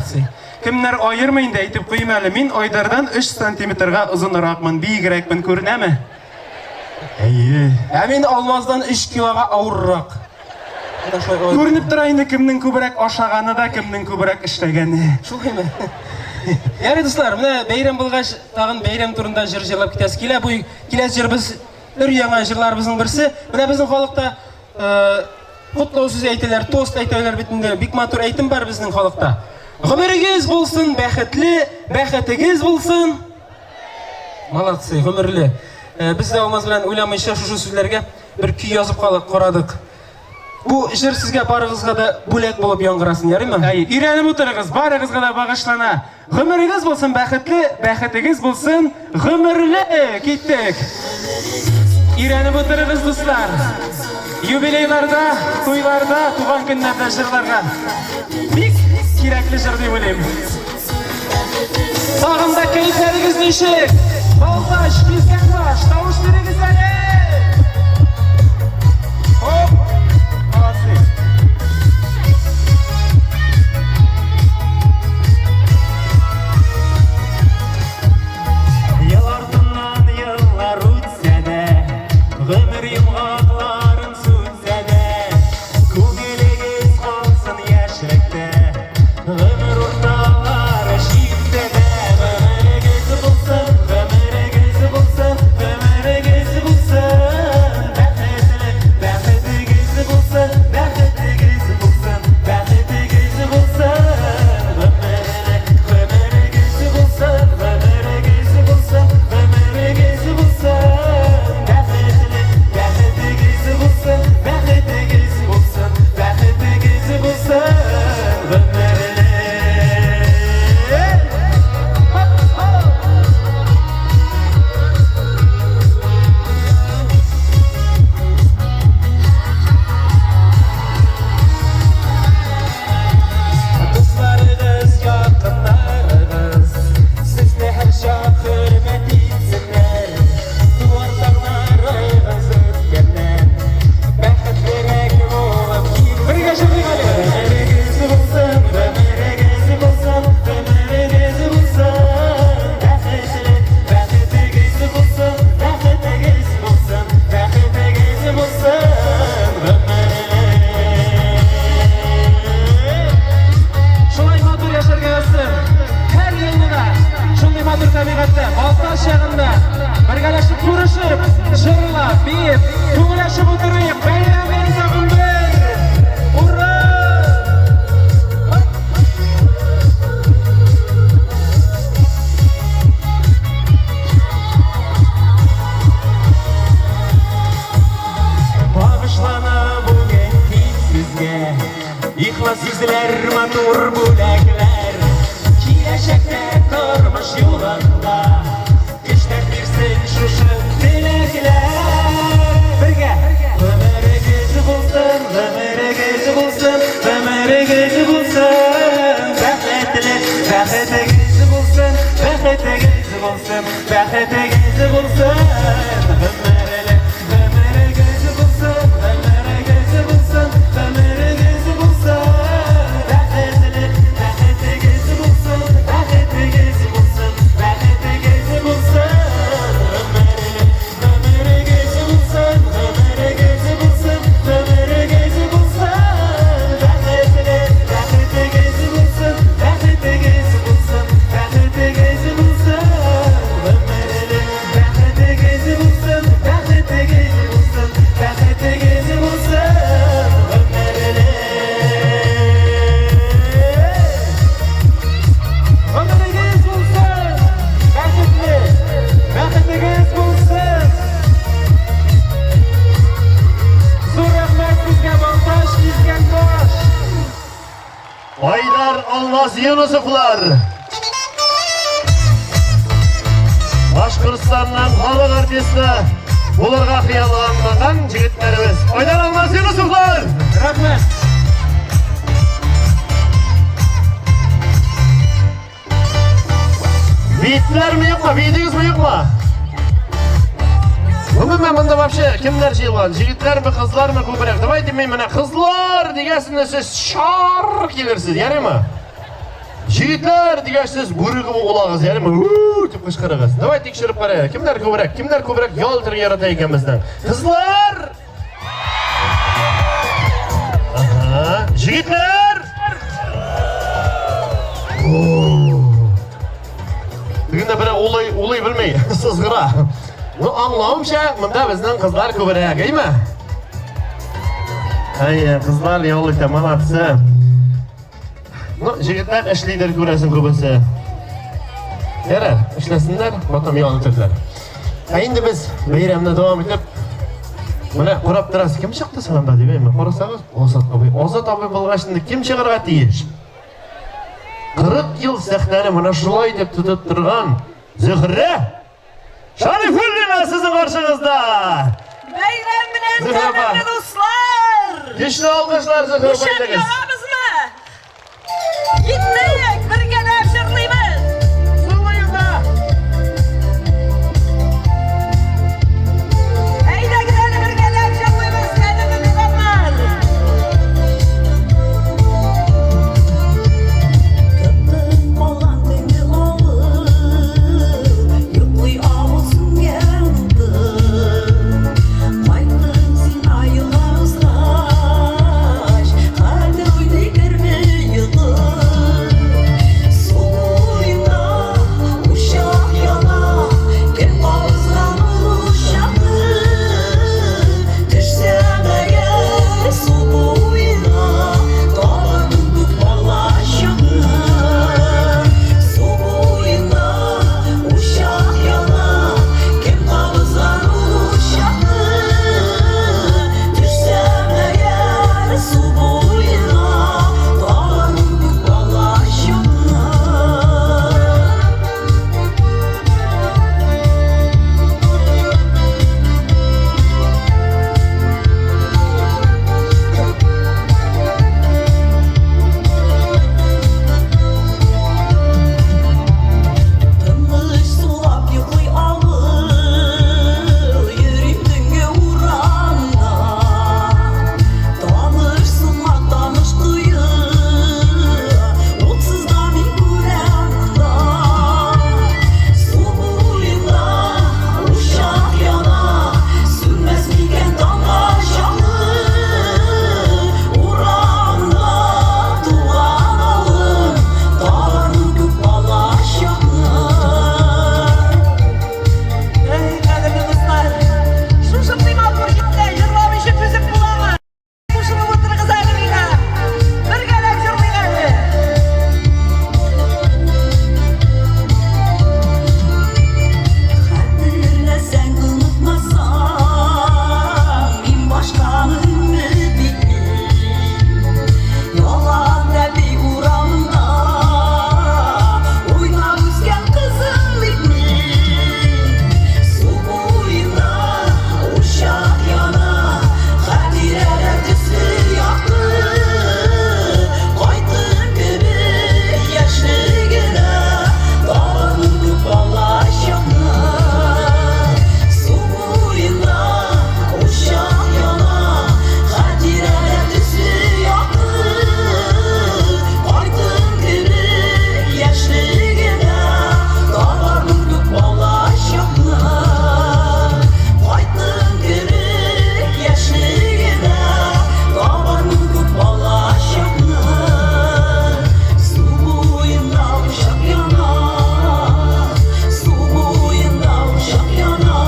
Кемнәр аермый инде әйтеп куйыйм әле. Мин Айдардан 3 сантиметрга озынракмын, биегрәкмен, күренәме? Әйе. Ә мин Алмаздан 3 килога авыррак. Менә шулай. Күренеп тора инде кемнең күбрәк ашаганы да, кемнең күбрәк эшләгәне. Шулаймы? Ярый, дуслар, менә бәйрәм булгач, тагын бәйрәм турында җыр җырлап китәсе килә. Бу киләсе җырыбыз өр яңа җырларыбызның берсе. Менә безнең халыкта э, котлау сүзе әйтәләр, тост әйтәләр бит инде. Бик матур әйтем бар безнең халыкта. Гомерегез булсын бәхетле, бәхетегез булсын. Молодцы, гомерле. Э, без дә Алмаз белән уйламыйча шушы сүзләргә бер көй язып карадык. Бу җыр сезгә барыгызга да бүләк булып яңгырасын, ярыймы? Әйе, өйрәнеп утырыгыз, барыгызга да багышлана. Гомерегез булсын бәхетле, бәхетегез булсын гомерле. Киттек. Өйрәнеп утырыгыз, дуслар. Юбилейларда, туйларда, туган көннәрдә җырларга. Бик кирәкле җыр дип уйлыйм. Тагын да кәефләрегез ничек? Балтач, Кискәнбаш, тавыш бирегез әле! Хоп! Молодцы! Ел артыннан еллар үтсә дә, гомер йомгакларын сүтсә дә, күңелегез калсын яшьлектә, гомер урталары җитсә дә, гомерегез булсын, гомерегез булсын, гомерегез булсын, бәхетле, бәхетегез булсын, бәхетегез булсын, бәхетегез булсын, гомерле, гомерегез булсын, гомерегез булсын, гомерегез булсын, бәхетле, бәхетегез булсын, бәхетегез булсын, бәхетегез булсын, гомерле. Дусларыгыз, якыннарыгыз сезне һәрчак хөрмәт итсеннәр. Туар таңнарыгыз үткәннән бәхетлерәк булып китсен. Бергә җырлыйк әле. Гомерегез булсын, гомерегез булсын, гомерегез булсын, бәхетле, бәхетегез булсын, бәхетегез булсын, бәхетегез булсын, гомерле. Шулай матур яшәргә язсын. Һәр елны да шундый матур табигатьтә, Балтач ягында бергәләшеп күрешеп, җырлап, биеп, күңел ачып утырыйк. Бәйрәм белән тагын бер! Ура! Багышлана бүген тик сезгә Ихлас сүзләр, матур бүләкләр. Киләчәктә тормыш юлында Көчләр бирсен шушы теләкләр. Бергә! Гомерегез булсын, гомерегез булсын, гомерегез булсын, бәхетле, бәхетегез булсын, бәхетегез булсын, бәхетегез булсын, гомерле, гомерегез булсын, гомерегез булсын, гомерегез булсын, бәхетле, бәхетегез булсын, бәхетегез булсын, бәхетегез булсын, гомерле, гомерегез булсын, гомерегез булсын, гомерегез булсын, бәхетле, бәхетегез булсын, бәхетегез булсын, бәхетегез булсын, гомерле, бәхетегез булсын, бәхетегез булсын, бәхетегез булсын, гомерле. Гомерегез булсын! Бәхетле! Бәхетегез булсын! Зур рәхмәт сезгә, Балтач, Кискәнбаш! Айдар Алмаз Юнусовлар. Башкортстанның халык артисты булырга хыялланган егетләребез. Айдар Алмаз Юнусовлар! Рәхмәт! Битләрме юкмы? Биедегезме юкмы? Гомумән монда вообще кемнәр җыелган? Егетләрме, кызлармы күбрәк? Давайте мин менә кызлар дигәсендә сез шар килерсез, ярыймы? Егетләр дигәч сез бүре кебек улагыз, ярыймы? У дип кычкырыгыз. Давай тикшереп карыйк. Кемнәр күбрәк? Кемнәр күбрәк ял итәргә ярата икән безнең? Кызлар! Ага. Егетләр! О! Инде берәү улый, улый белми, сызгыра. Ну, аңлавымча, монда безнең кызлар күбрәк, әйме? Әйе, кызлар ял итә, молодцы. Ну, җегетләр эшлидер күрәсең күбесе. Ярар, эшләсеннәр, потом ял итәрләр. Ә инде без бәйрәмне дәвам итеп, менә карап торасыз, кем чыкты соң анда дип, әйме? Карасагыз, Азат абый. Азат абый булгач, инде кем чыгарга тиеш? 40 ел сәхнәне менә шулай итеп тотып торган Зөһрә Шарифуллина сезнең каршыгызда! Бәйрәм белән, Зөһрә апа. кадерле дуслар! Көчле алкышлар, Зөһрә апа, Учак әйдәгез. ягабызмы? Киттек, бергәләп җырлыйбыз! Сулыйда! Әйдәгез әле бергәләп җырлыйбыз, кадерле туганнар! Тып-тын калган төнге авыл, Йоклый авыл сүнгән утын. Кайттым сиңа еллар узгач, Хәтер уйный керми йокым. Су буенда учак яна, Кем кабызган ул учакны? Төшсәм әгәр су буена, Табармын күк алачыкны. Су буенда учак яна, Кем кабызган ул учакны? Төшсәм әгәр су буена, Табармын күк алачыкны. Тыныч сулап йоклый авыл, Йөрим төнге урамда. Таныш сукмак, таныш кое, Утсыз да мин күрәм монда. Су буенда учак яна, Сүнмәс микән таңга чаклы? Урамда туган авылым, Табармын күп балачакны. Әй, кадерле дуслар, шушындый матур җирдә җырламыйча түзеп буламы? Кушылып утырыгыз әле миңа. Бергәләп җырлыйк әле. Хәтерләсәң, онытмасаң, Мин башканы өмет итмим. Ялан әби урамында Уйнап үскән кызым бит мин. Су буенда учак яна, Хатирәләр төсле якты. Кайттым кебек яшьлегемә, Табармын күп балачакны. Су буенда учак яна, Хатирәләр төсле якты. Кайттым кебек яшьлегемә, Табармын күп балачакны. Кайттым кебек яшьлегемә, Табармын күп балачакны. Су буенда учак яна, Су буенда учак яна,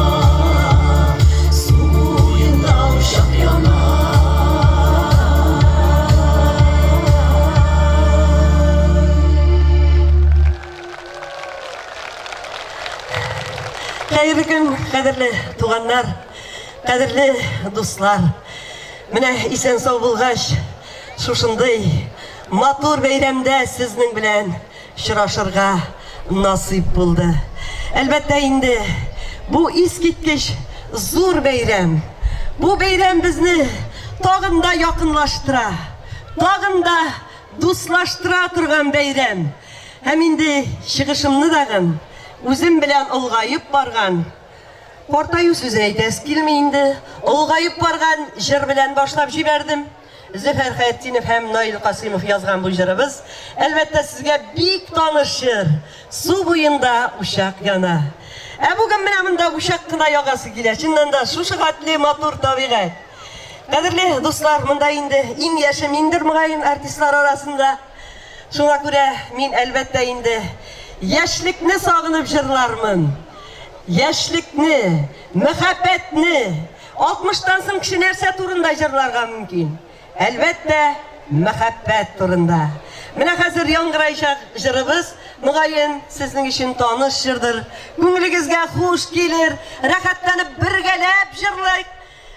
Су буенда учак яна. Хәерле көн, кадерле туганнар, кадерле дуслар. Менә исән сау булгач, шушындый матур бәйрәмдә сезнең белән очрашырга насыйп булды. Әлбәттә инде, бу искиткеч зур бәйрәм. Бу бәйрәм безне тагын да якынлаштыра, тагын да дуслаштыра торган бәйрәм. Һәм инде чыгышымны дагын үзем белән олгаеп барган, картаю сүзен әйтәсе килми инде, олгаеп барган җыр белән башлап җибәрдем. Зөфәр Хәертдинов һәм Наил Касыймов язган бу җырыбыз, әлбәттә, сезгә бик таныш җыр. Су буенда учак яна. Ә бүген менә монда учак кына ягасы килә. Чыннан да, шушы хәтле матур табигать. Кадерле дуслар, монда инде иң яше миндер мөгаен артистлар арасында. Шуңа күрә мин, әлбәттә инде, Яшьлекне сагынып җырлармын. Яшьлекне, мәхәббәтне. Алтмыштан соң кеше нәрсә турында җырларга мөмкин? Әлбәттә, мәхәббәт турында. Менә хәзер яңгыраячак җырыбыз, мөгаен, сезнең өчен таныш җырдыр. Күңелегезгә хуш килер, рәхәтләнеп бергәләп җырлыйк.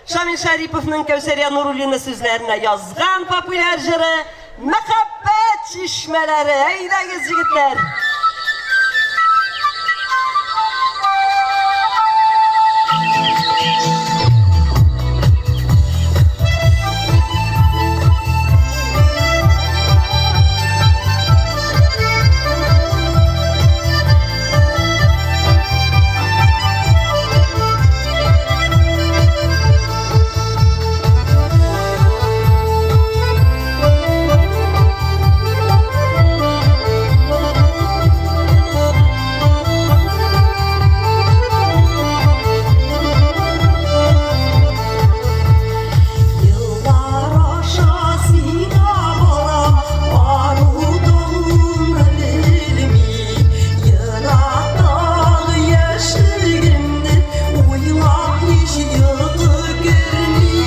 Шамил Шәриповның Кәүсәрия Нуруллина сүзләренә язган популяр җыры Мәхәббәт чишмәләре. Әйдәгез, егетләр! Еллар аша сиңа барам, бару долуны белми. Ерактагы яшьлегемне уйлап һич йокы керми.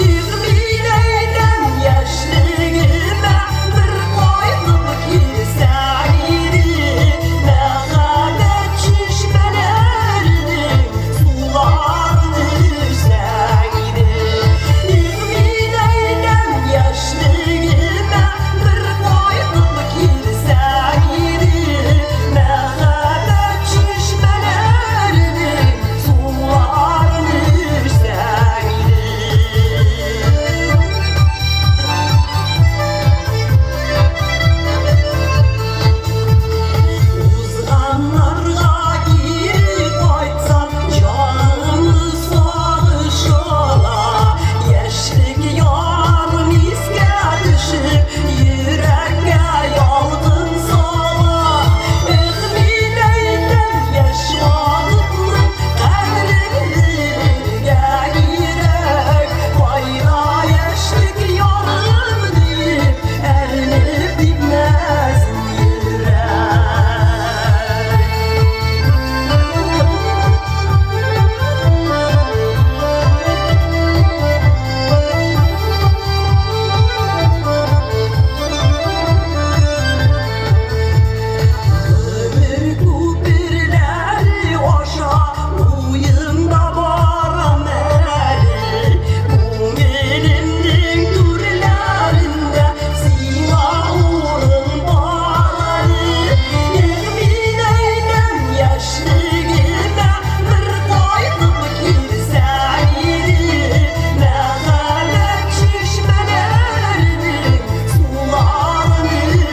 Их, мин әйтәм яшьлегемә бер кайтып килсәң иде. Мәхәббәт чишмәләренең суларын эчсәң иде. Их, мин әйтәм яшьлегемә бер кайтып килсәң иде. Мәхәббәт чишмәләренең суларын эчсәң иде. Узганнарга кире кайтсам, җанымны сагыш ала. Яшьлек ярым искә төшеп, йөрәккә ялкын сала. Эх, мин әйтәм, яшь вакытның кадерен белергә кирәк. Кайда яшьлек ярым дип, әрнеп типмәсен йөрәк. Гомер күперләре аша уемда барам әле. Күңелемнең түрләрендә сиңа урын бар әле. Эх, мин әйтәм яшьлегемә бер кайтып килсәң иде. Мәхәббәт чишмәләренең суларын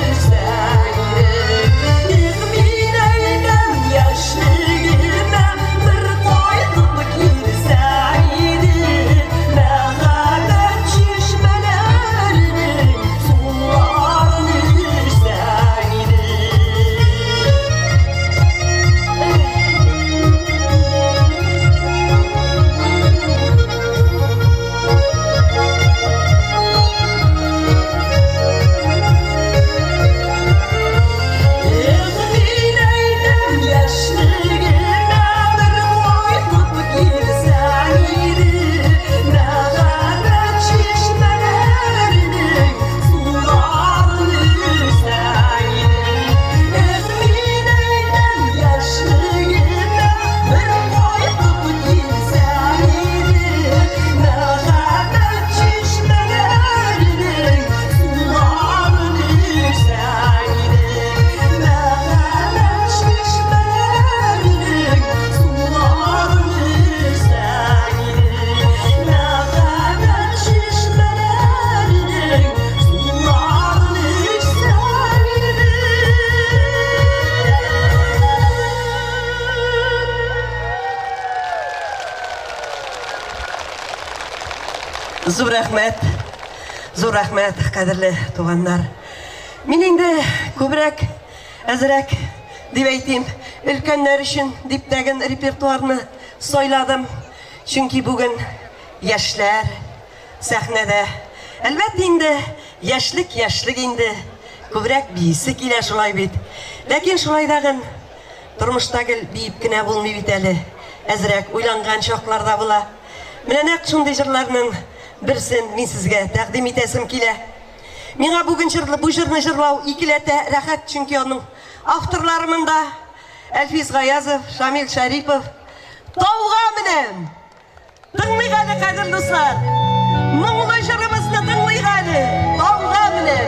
эчсәң иде. Эх, мин әйтәм яшьлегемә бер кайтып килсәң иде. Мәхәббәт чишмәләренең суларын эчсәң иде. Эх, мин әйтәм яшьлегемә бер кайтып килсәң иде. Мәхәббәт чишмәләренең суларын эчсәң иде. Эх, мин әйтәм яшьлегемә бер кайтып килсәң иде. Мәхәббәт чишмәләренең суларын эчсәң иде. Мәхәббәт чишмәләренең суларын эчсәң иде. Мәхәббәт чишмәләренең суларын эчсәң иде. Зур рәхмәт, зур рәхмәт, кадерле туганнар. Мин инде күбрәк, әзрәк дип әйтим, өлкәннәр өчен дип тәген репертуарны сайладым. Чөнки бүген яшьләр сәхнәдә. Әлбәттә инде, яшьлек яшьлек инде. Күбрәк биисе килә шулай бит. Ләкин шулай дагын тормышта гел биеп кенә булмый бит әле. Әзрәк уйланган чаклар да була. Менә нәкъ шундый җырларның берсен мин сезгә тәкъдим итәсем килә. Миңа бүген җырлы, бу җырны җырлау икеләтә рәхәт, чөнки аның авторлары монда. Әлфис Гаязов, Шамил Шәрипов. Тауга менәм! Тыңлыйк әле, кадерле дуслар. Моңлы җырыбызны тыңлыйк әле. Тауга менәм!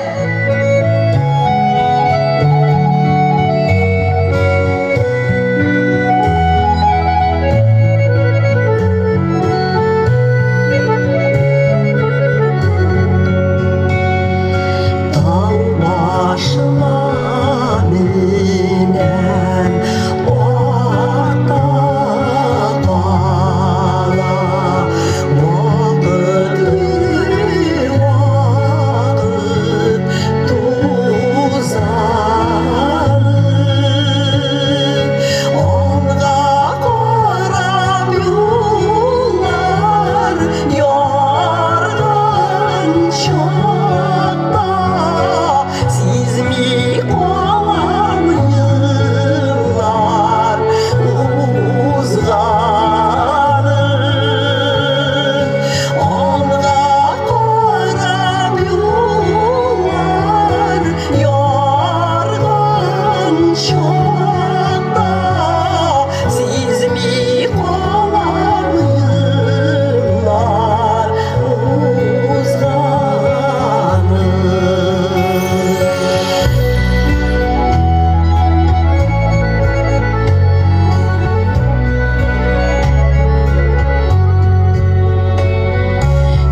Тау башына менәм, артта кала вакыт йөри, вакыт тузаны. Алга карап юллар ярган чакта сизми калам еллар узганын. Алга карап юллар ярган чакта сизми калам еллар узганын.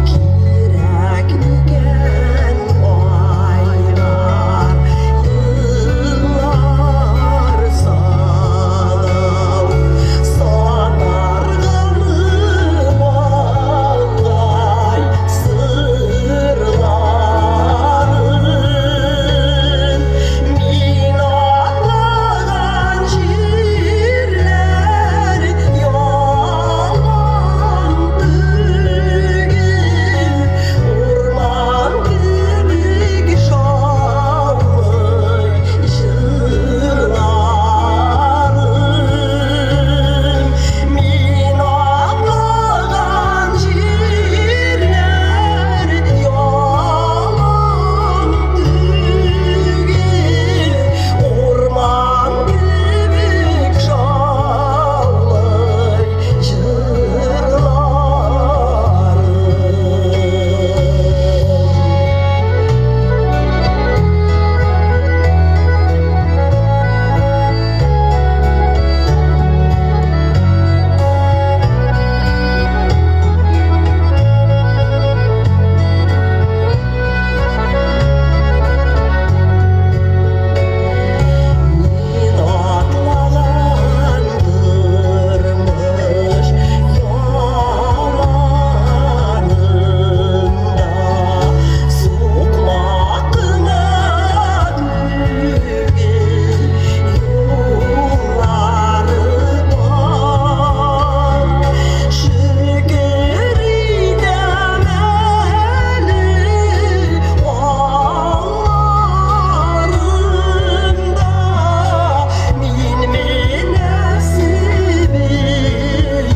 Кирәк микән айлар, еллар санау, санаргамы маңгай сырларын? Мин атлаган җирләр ялан түгел, урман кебек шаулый җырларым. Мин атлаган җирләр ялан түгел, урман кебек шаулый җырларым. Мин атлаган тормыш яланында сукмак кына түгел, юллары бар. Шөкер итәм әле алларымда мин менәсе бөек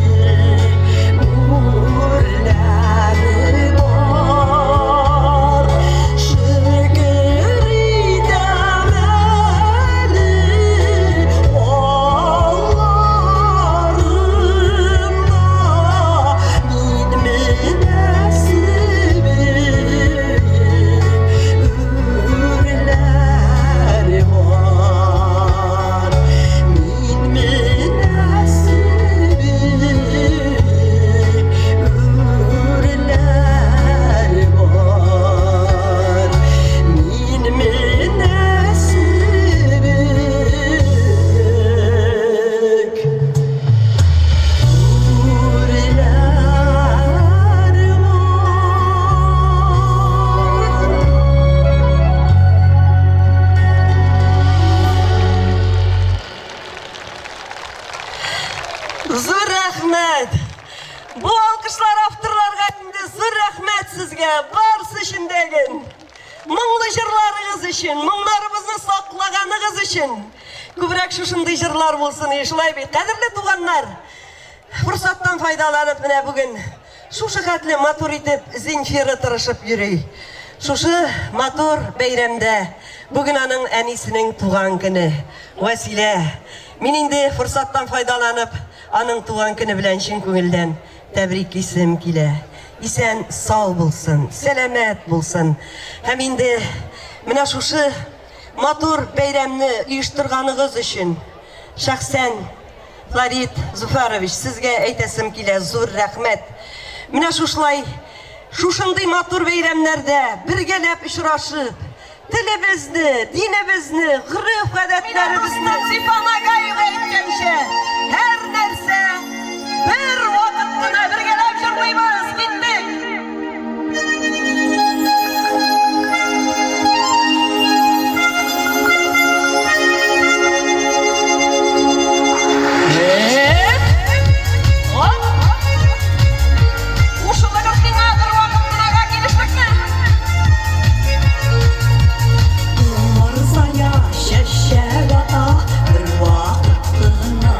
үрләре бар. Шөкер итәм әле алларымда мин менәсе бөек үрләре бар. Мин менәсе бөек үрләре бар. Мин менәсе бөек үрләре бар. Зур рәхмәт! Бу алкышлар авторларга инде зур рәхмәт сезгә, барысы өчен дәген. Моңлы җырларыгыз өчен, моңнарыбызны саклаганыгыз өчен. Күбрәк шушындый җырлар булсын, шулай бит. Кадерле туганнар, форсаттан файдаланып менә бүген шушы хәтле матур итеп Земфира тырышып йөри. Шушы матур бәйрәмдә бүген аның әнисенең туган көне. Вәсилә, мин инде форсаттан файдаланып, аның туган көне белән чын күңелдән тәбриклисем килә. Исән сау булсын, сәламәт булсын. Һәм инде менә шушы матур бәйрәмне оештырганыгыз өчен шәхсән Флорид Зуфарович, сезгә әйтәсем килә, зур рәхмәт. Менә шушылай, шушындый матур бәйрәмнәрдә бергәләп очрашып, телебезне, динебезне, гореф-гадәтләребезне Зифа Нагаева әйткәнчә, һәр нәрсә бер вакыт кына бергәләп җырлыйбыз. Киттек! Кушылыгыз миңа бер вакыт кынага килештекме? Умырзая чәчәк ата бер вакыт кына.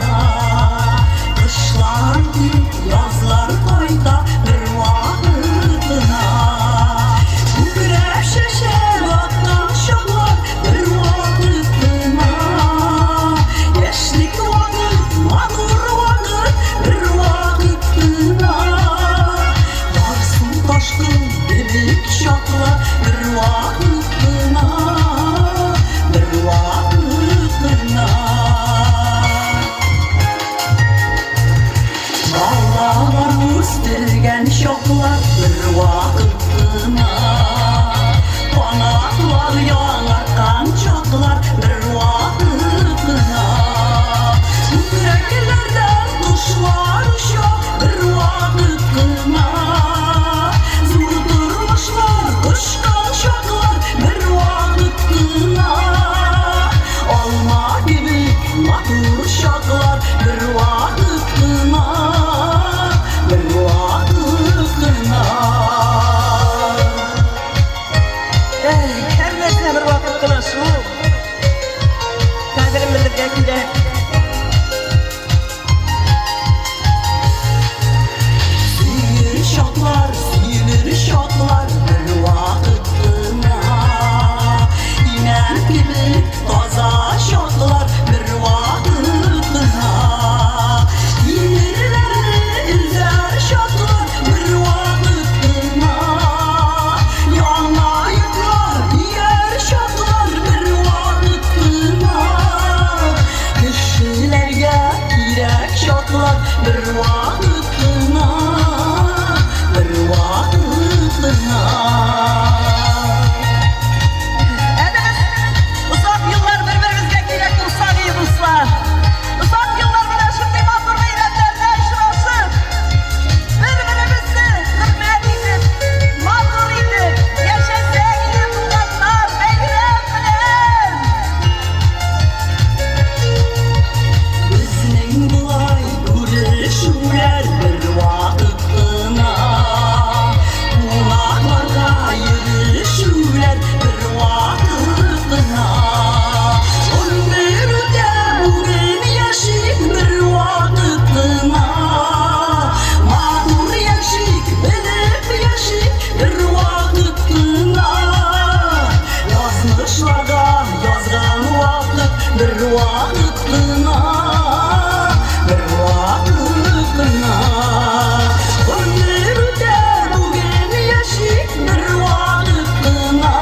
Кышлар килеп, язлар кайта бер вакыт кына. Күкрәп чәчәк аткан чаклар бер вакыт кына. Яшьлек вакыт, матур вакыт бер вакыт кына. Барсын ташкын кебек чаклар бер вакыт кына, бер вакыт кына. Балалар үстергән чаклар бер вакыт кына. Канатлар яңарткан чаклар бер вакыт кына. Күкрәкләрдән кошлар оча бер вакыт кына. Зур тормышлар кочкан чаклар бер вакыт кына. Алма кебек матур чаклар бер вакыт кына, бер вакыт кына. Эх, һәр нәрсә бер вакыт кына шул. Кадерен белергә кирәк. Сөер чаклар, сөелер чаклар бер вакыт кына. Имән кебек таза чаклар бер вакыт кына. Тимерләрне өзәр чаклар бер вакыт кына. Яңа йортлар бияр чаклар бер вакыт кына. Кешеләргә кирәк чаклар бер вакыт кына, бер вакыт кына. Әле без озак еллар бер-беребезгә кирәк булсак, ие дуслар. Озак еллар менә шундый матур бәйрәмнәрдә очрашып, бер-беребезне хөрмәт итеп, матур итеп яшәсәк иде, туганнар, бәйрәм белән! Безнең болай күрешүләр бер вакыт кына. Кунакларга йөрешүләр бер вакыт кына. Гомер үтә, бүген яшик бер вакыт кына. Матур яшик, белеп яшик бер вакыт кына. Язмышларга язган вакыт бер вакыт кына, бер вакыт кына. Гомер үтә, бүген яшик бер вакыт кына.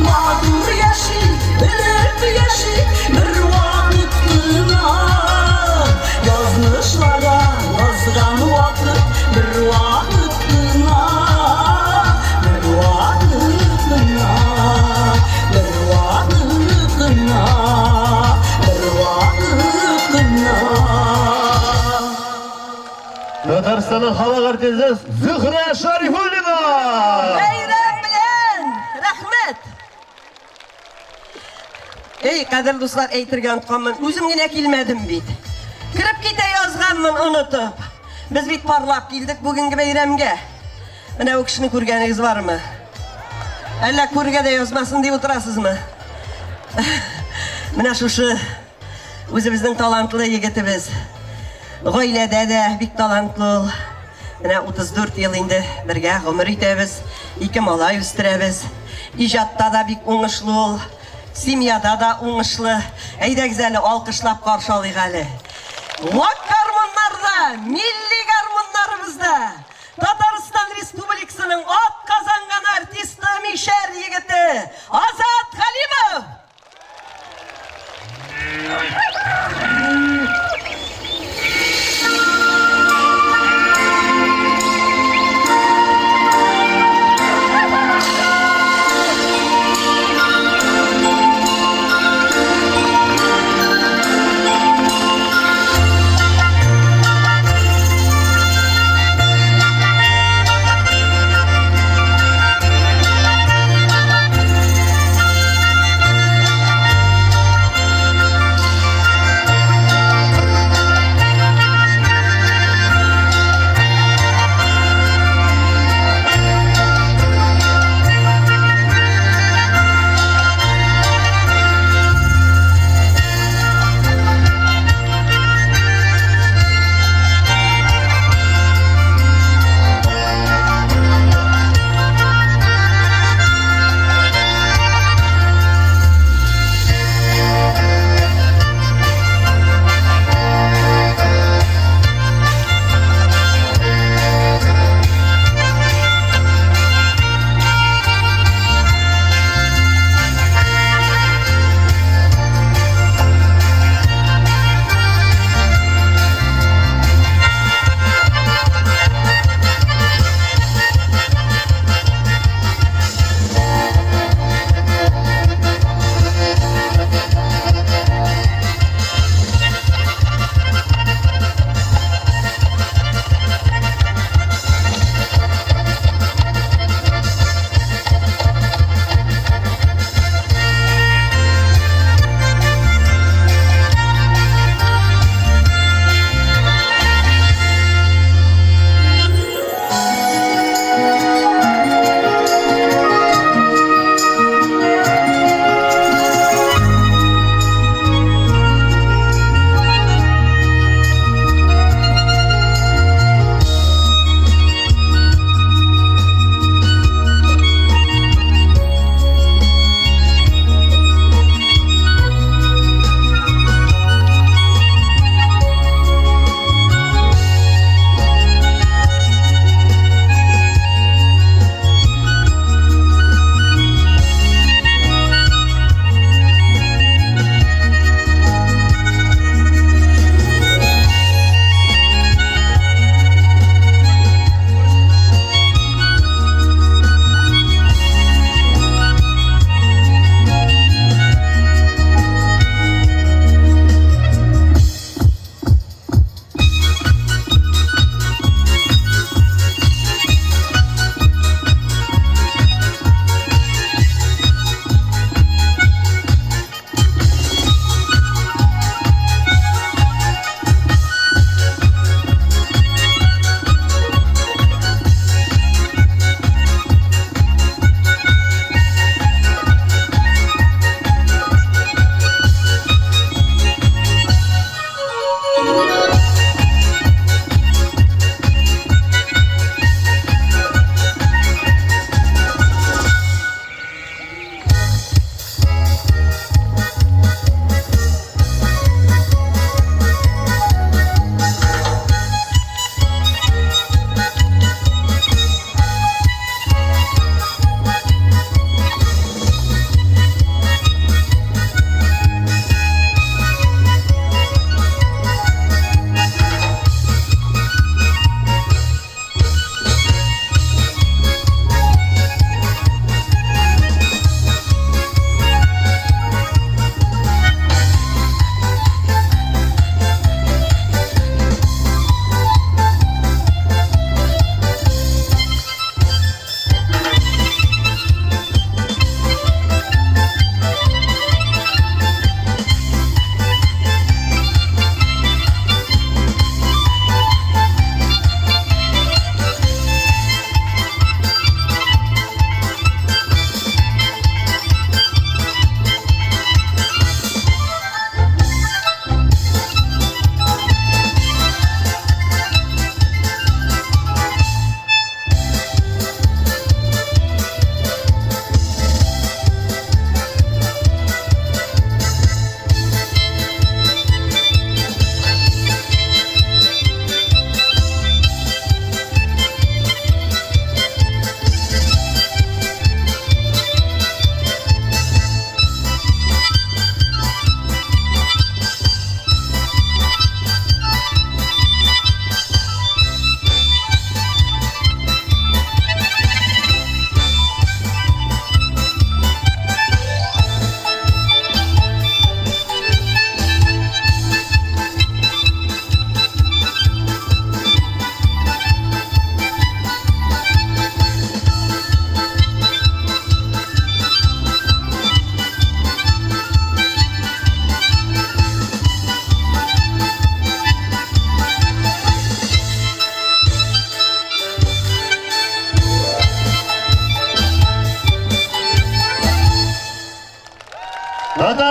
Матур яшик, белеп яшик бер вакыт кына. Язмышларга язган вакыт бер вакыт кына, бер вакыт кына, бер вакыт кына, бер вакыт кына. Татарстанның халык артисты Зөһрә Шарифуллина! Бәйрәм белән! Рәхмәт! Эй, кадерле дуслар, әйтергә онытканмын, үзем генә килмәдем бит. Кереп китә язганмын онытып. Без бит парлап килдек бүгенге бәйрәмгә. Менә бу кешене күргәнегез бармы? Әллә күргә дә язмасын дип утырасызмы? Менә шушы үзебезнең талантлы егетебез. Гаиләдә дә бик талантлы ул. Менә 34 ел инде бергә гомер итәбез, ике малай үстерәбез. Иҗатта да бик уңышлы ул, семьяда да уңышлы. Әйдәгез әле алкышлап каршы алыйк әле. Вак гармуннарда, милли гармуннарыбызда Татарстан Республикасының ат казанган артисты Мишәр егете Азат Галимов!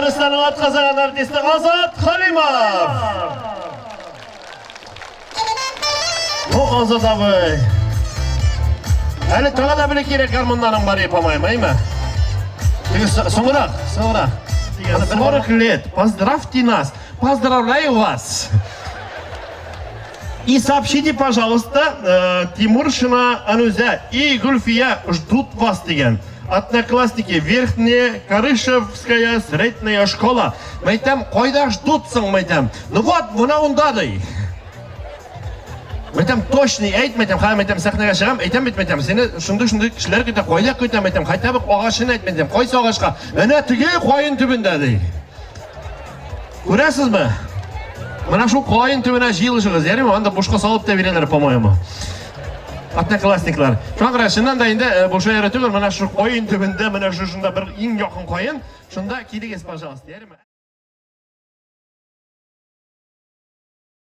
Татарстанның атказанган артисты Азат Халимов. О, Азат абый. Әле тагы да бер кирәк гармуннарың бар, по-моему, әйме? Теге соңрак, соңрак. 40 лет. Поздравьте нас. Поздравляю вас. И сообщите, пожалуйста, Тимуршина Анузя и Гульфия ждут вас, дигән. Одноклассники, Верхняя Карышевская средняя школа. Мәйтәм, кайда ждут соң, мәйтәм. Ну вот, менә унда ди. Мәйтәм, точный әйт, мәйтәм, хәзер мәйтәм, сәхнәгә чыгам, әйтәм бит, мәйтәм, сине шундый-шундый кешеләр көтә, кайда көтә, мәйтәм, хотя бы агачын әйт, мәйтәм, кайсы агачка? Әнә теге каен төбендә ди. Күрәсезме? Менә шул каен төбенә җыелышыгыз, ярыймы? Анда бушка салып та бирәләр, по-моему. Одноклассниклар. Шуңа күрә чыннан да инде бу шаяру түгел, менә шул каен төбендә, менә шушында бер иң якын каен, шунда килегез, пожалуйста, ярыймы?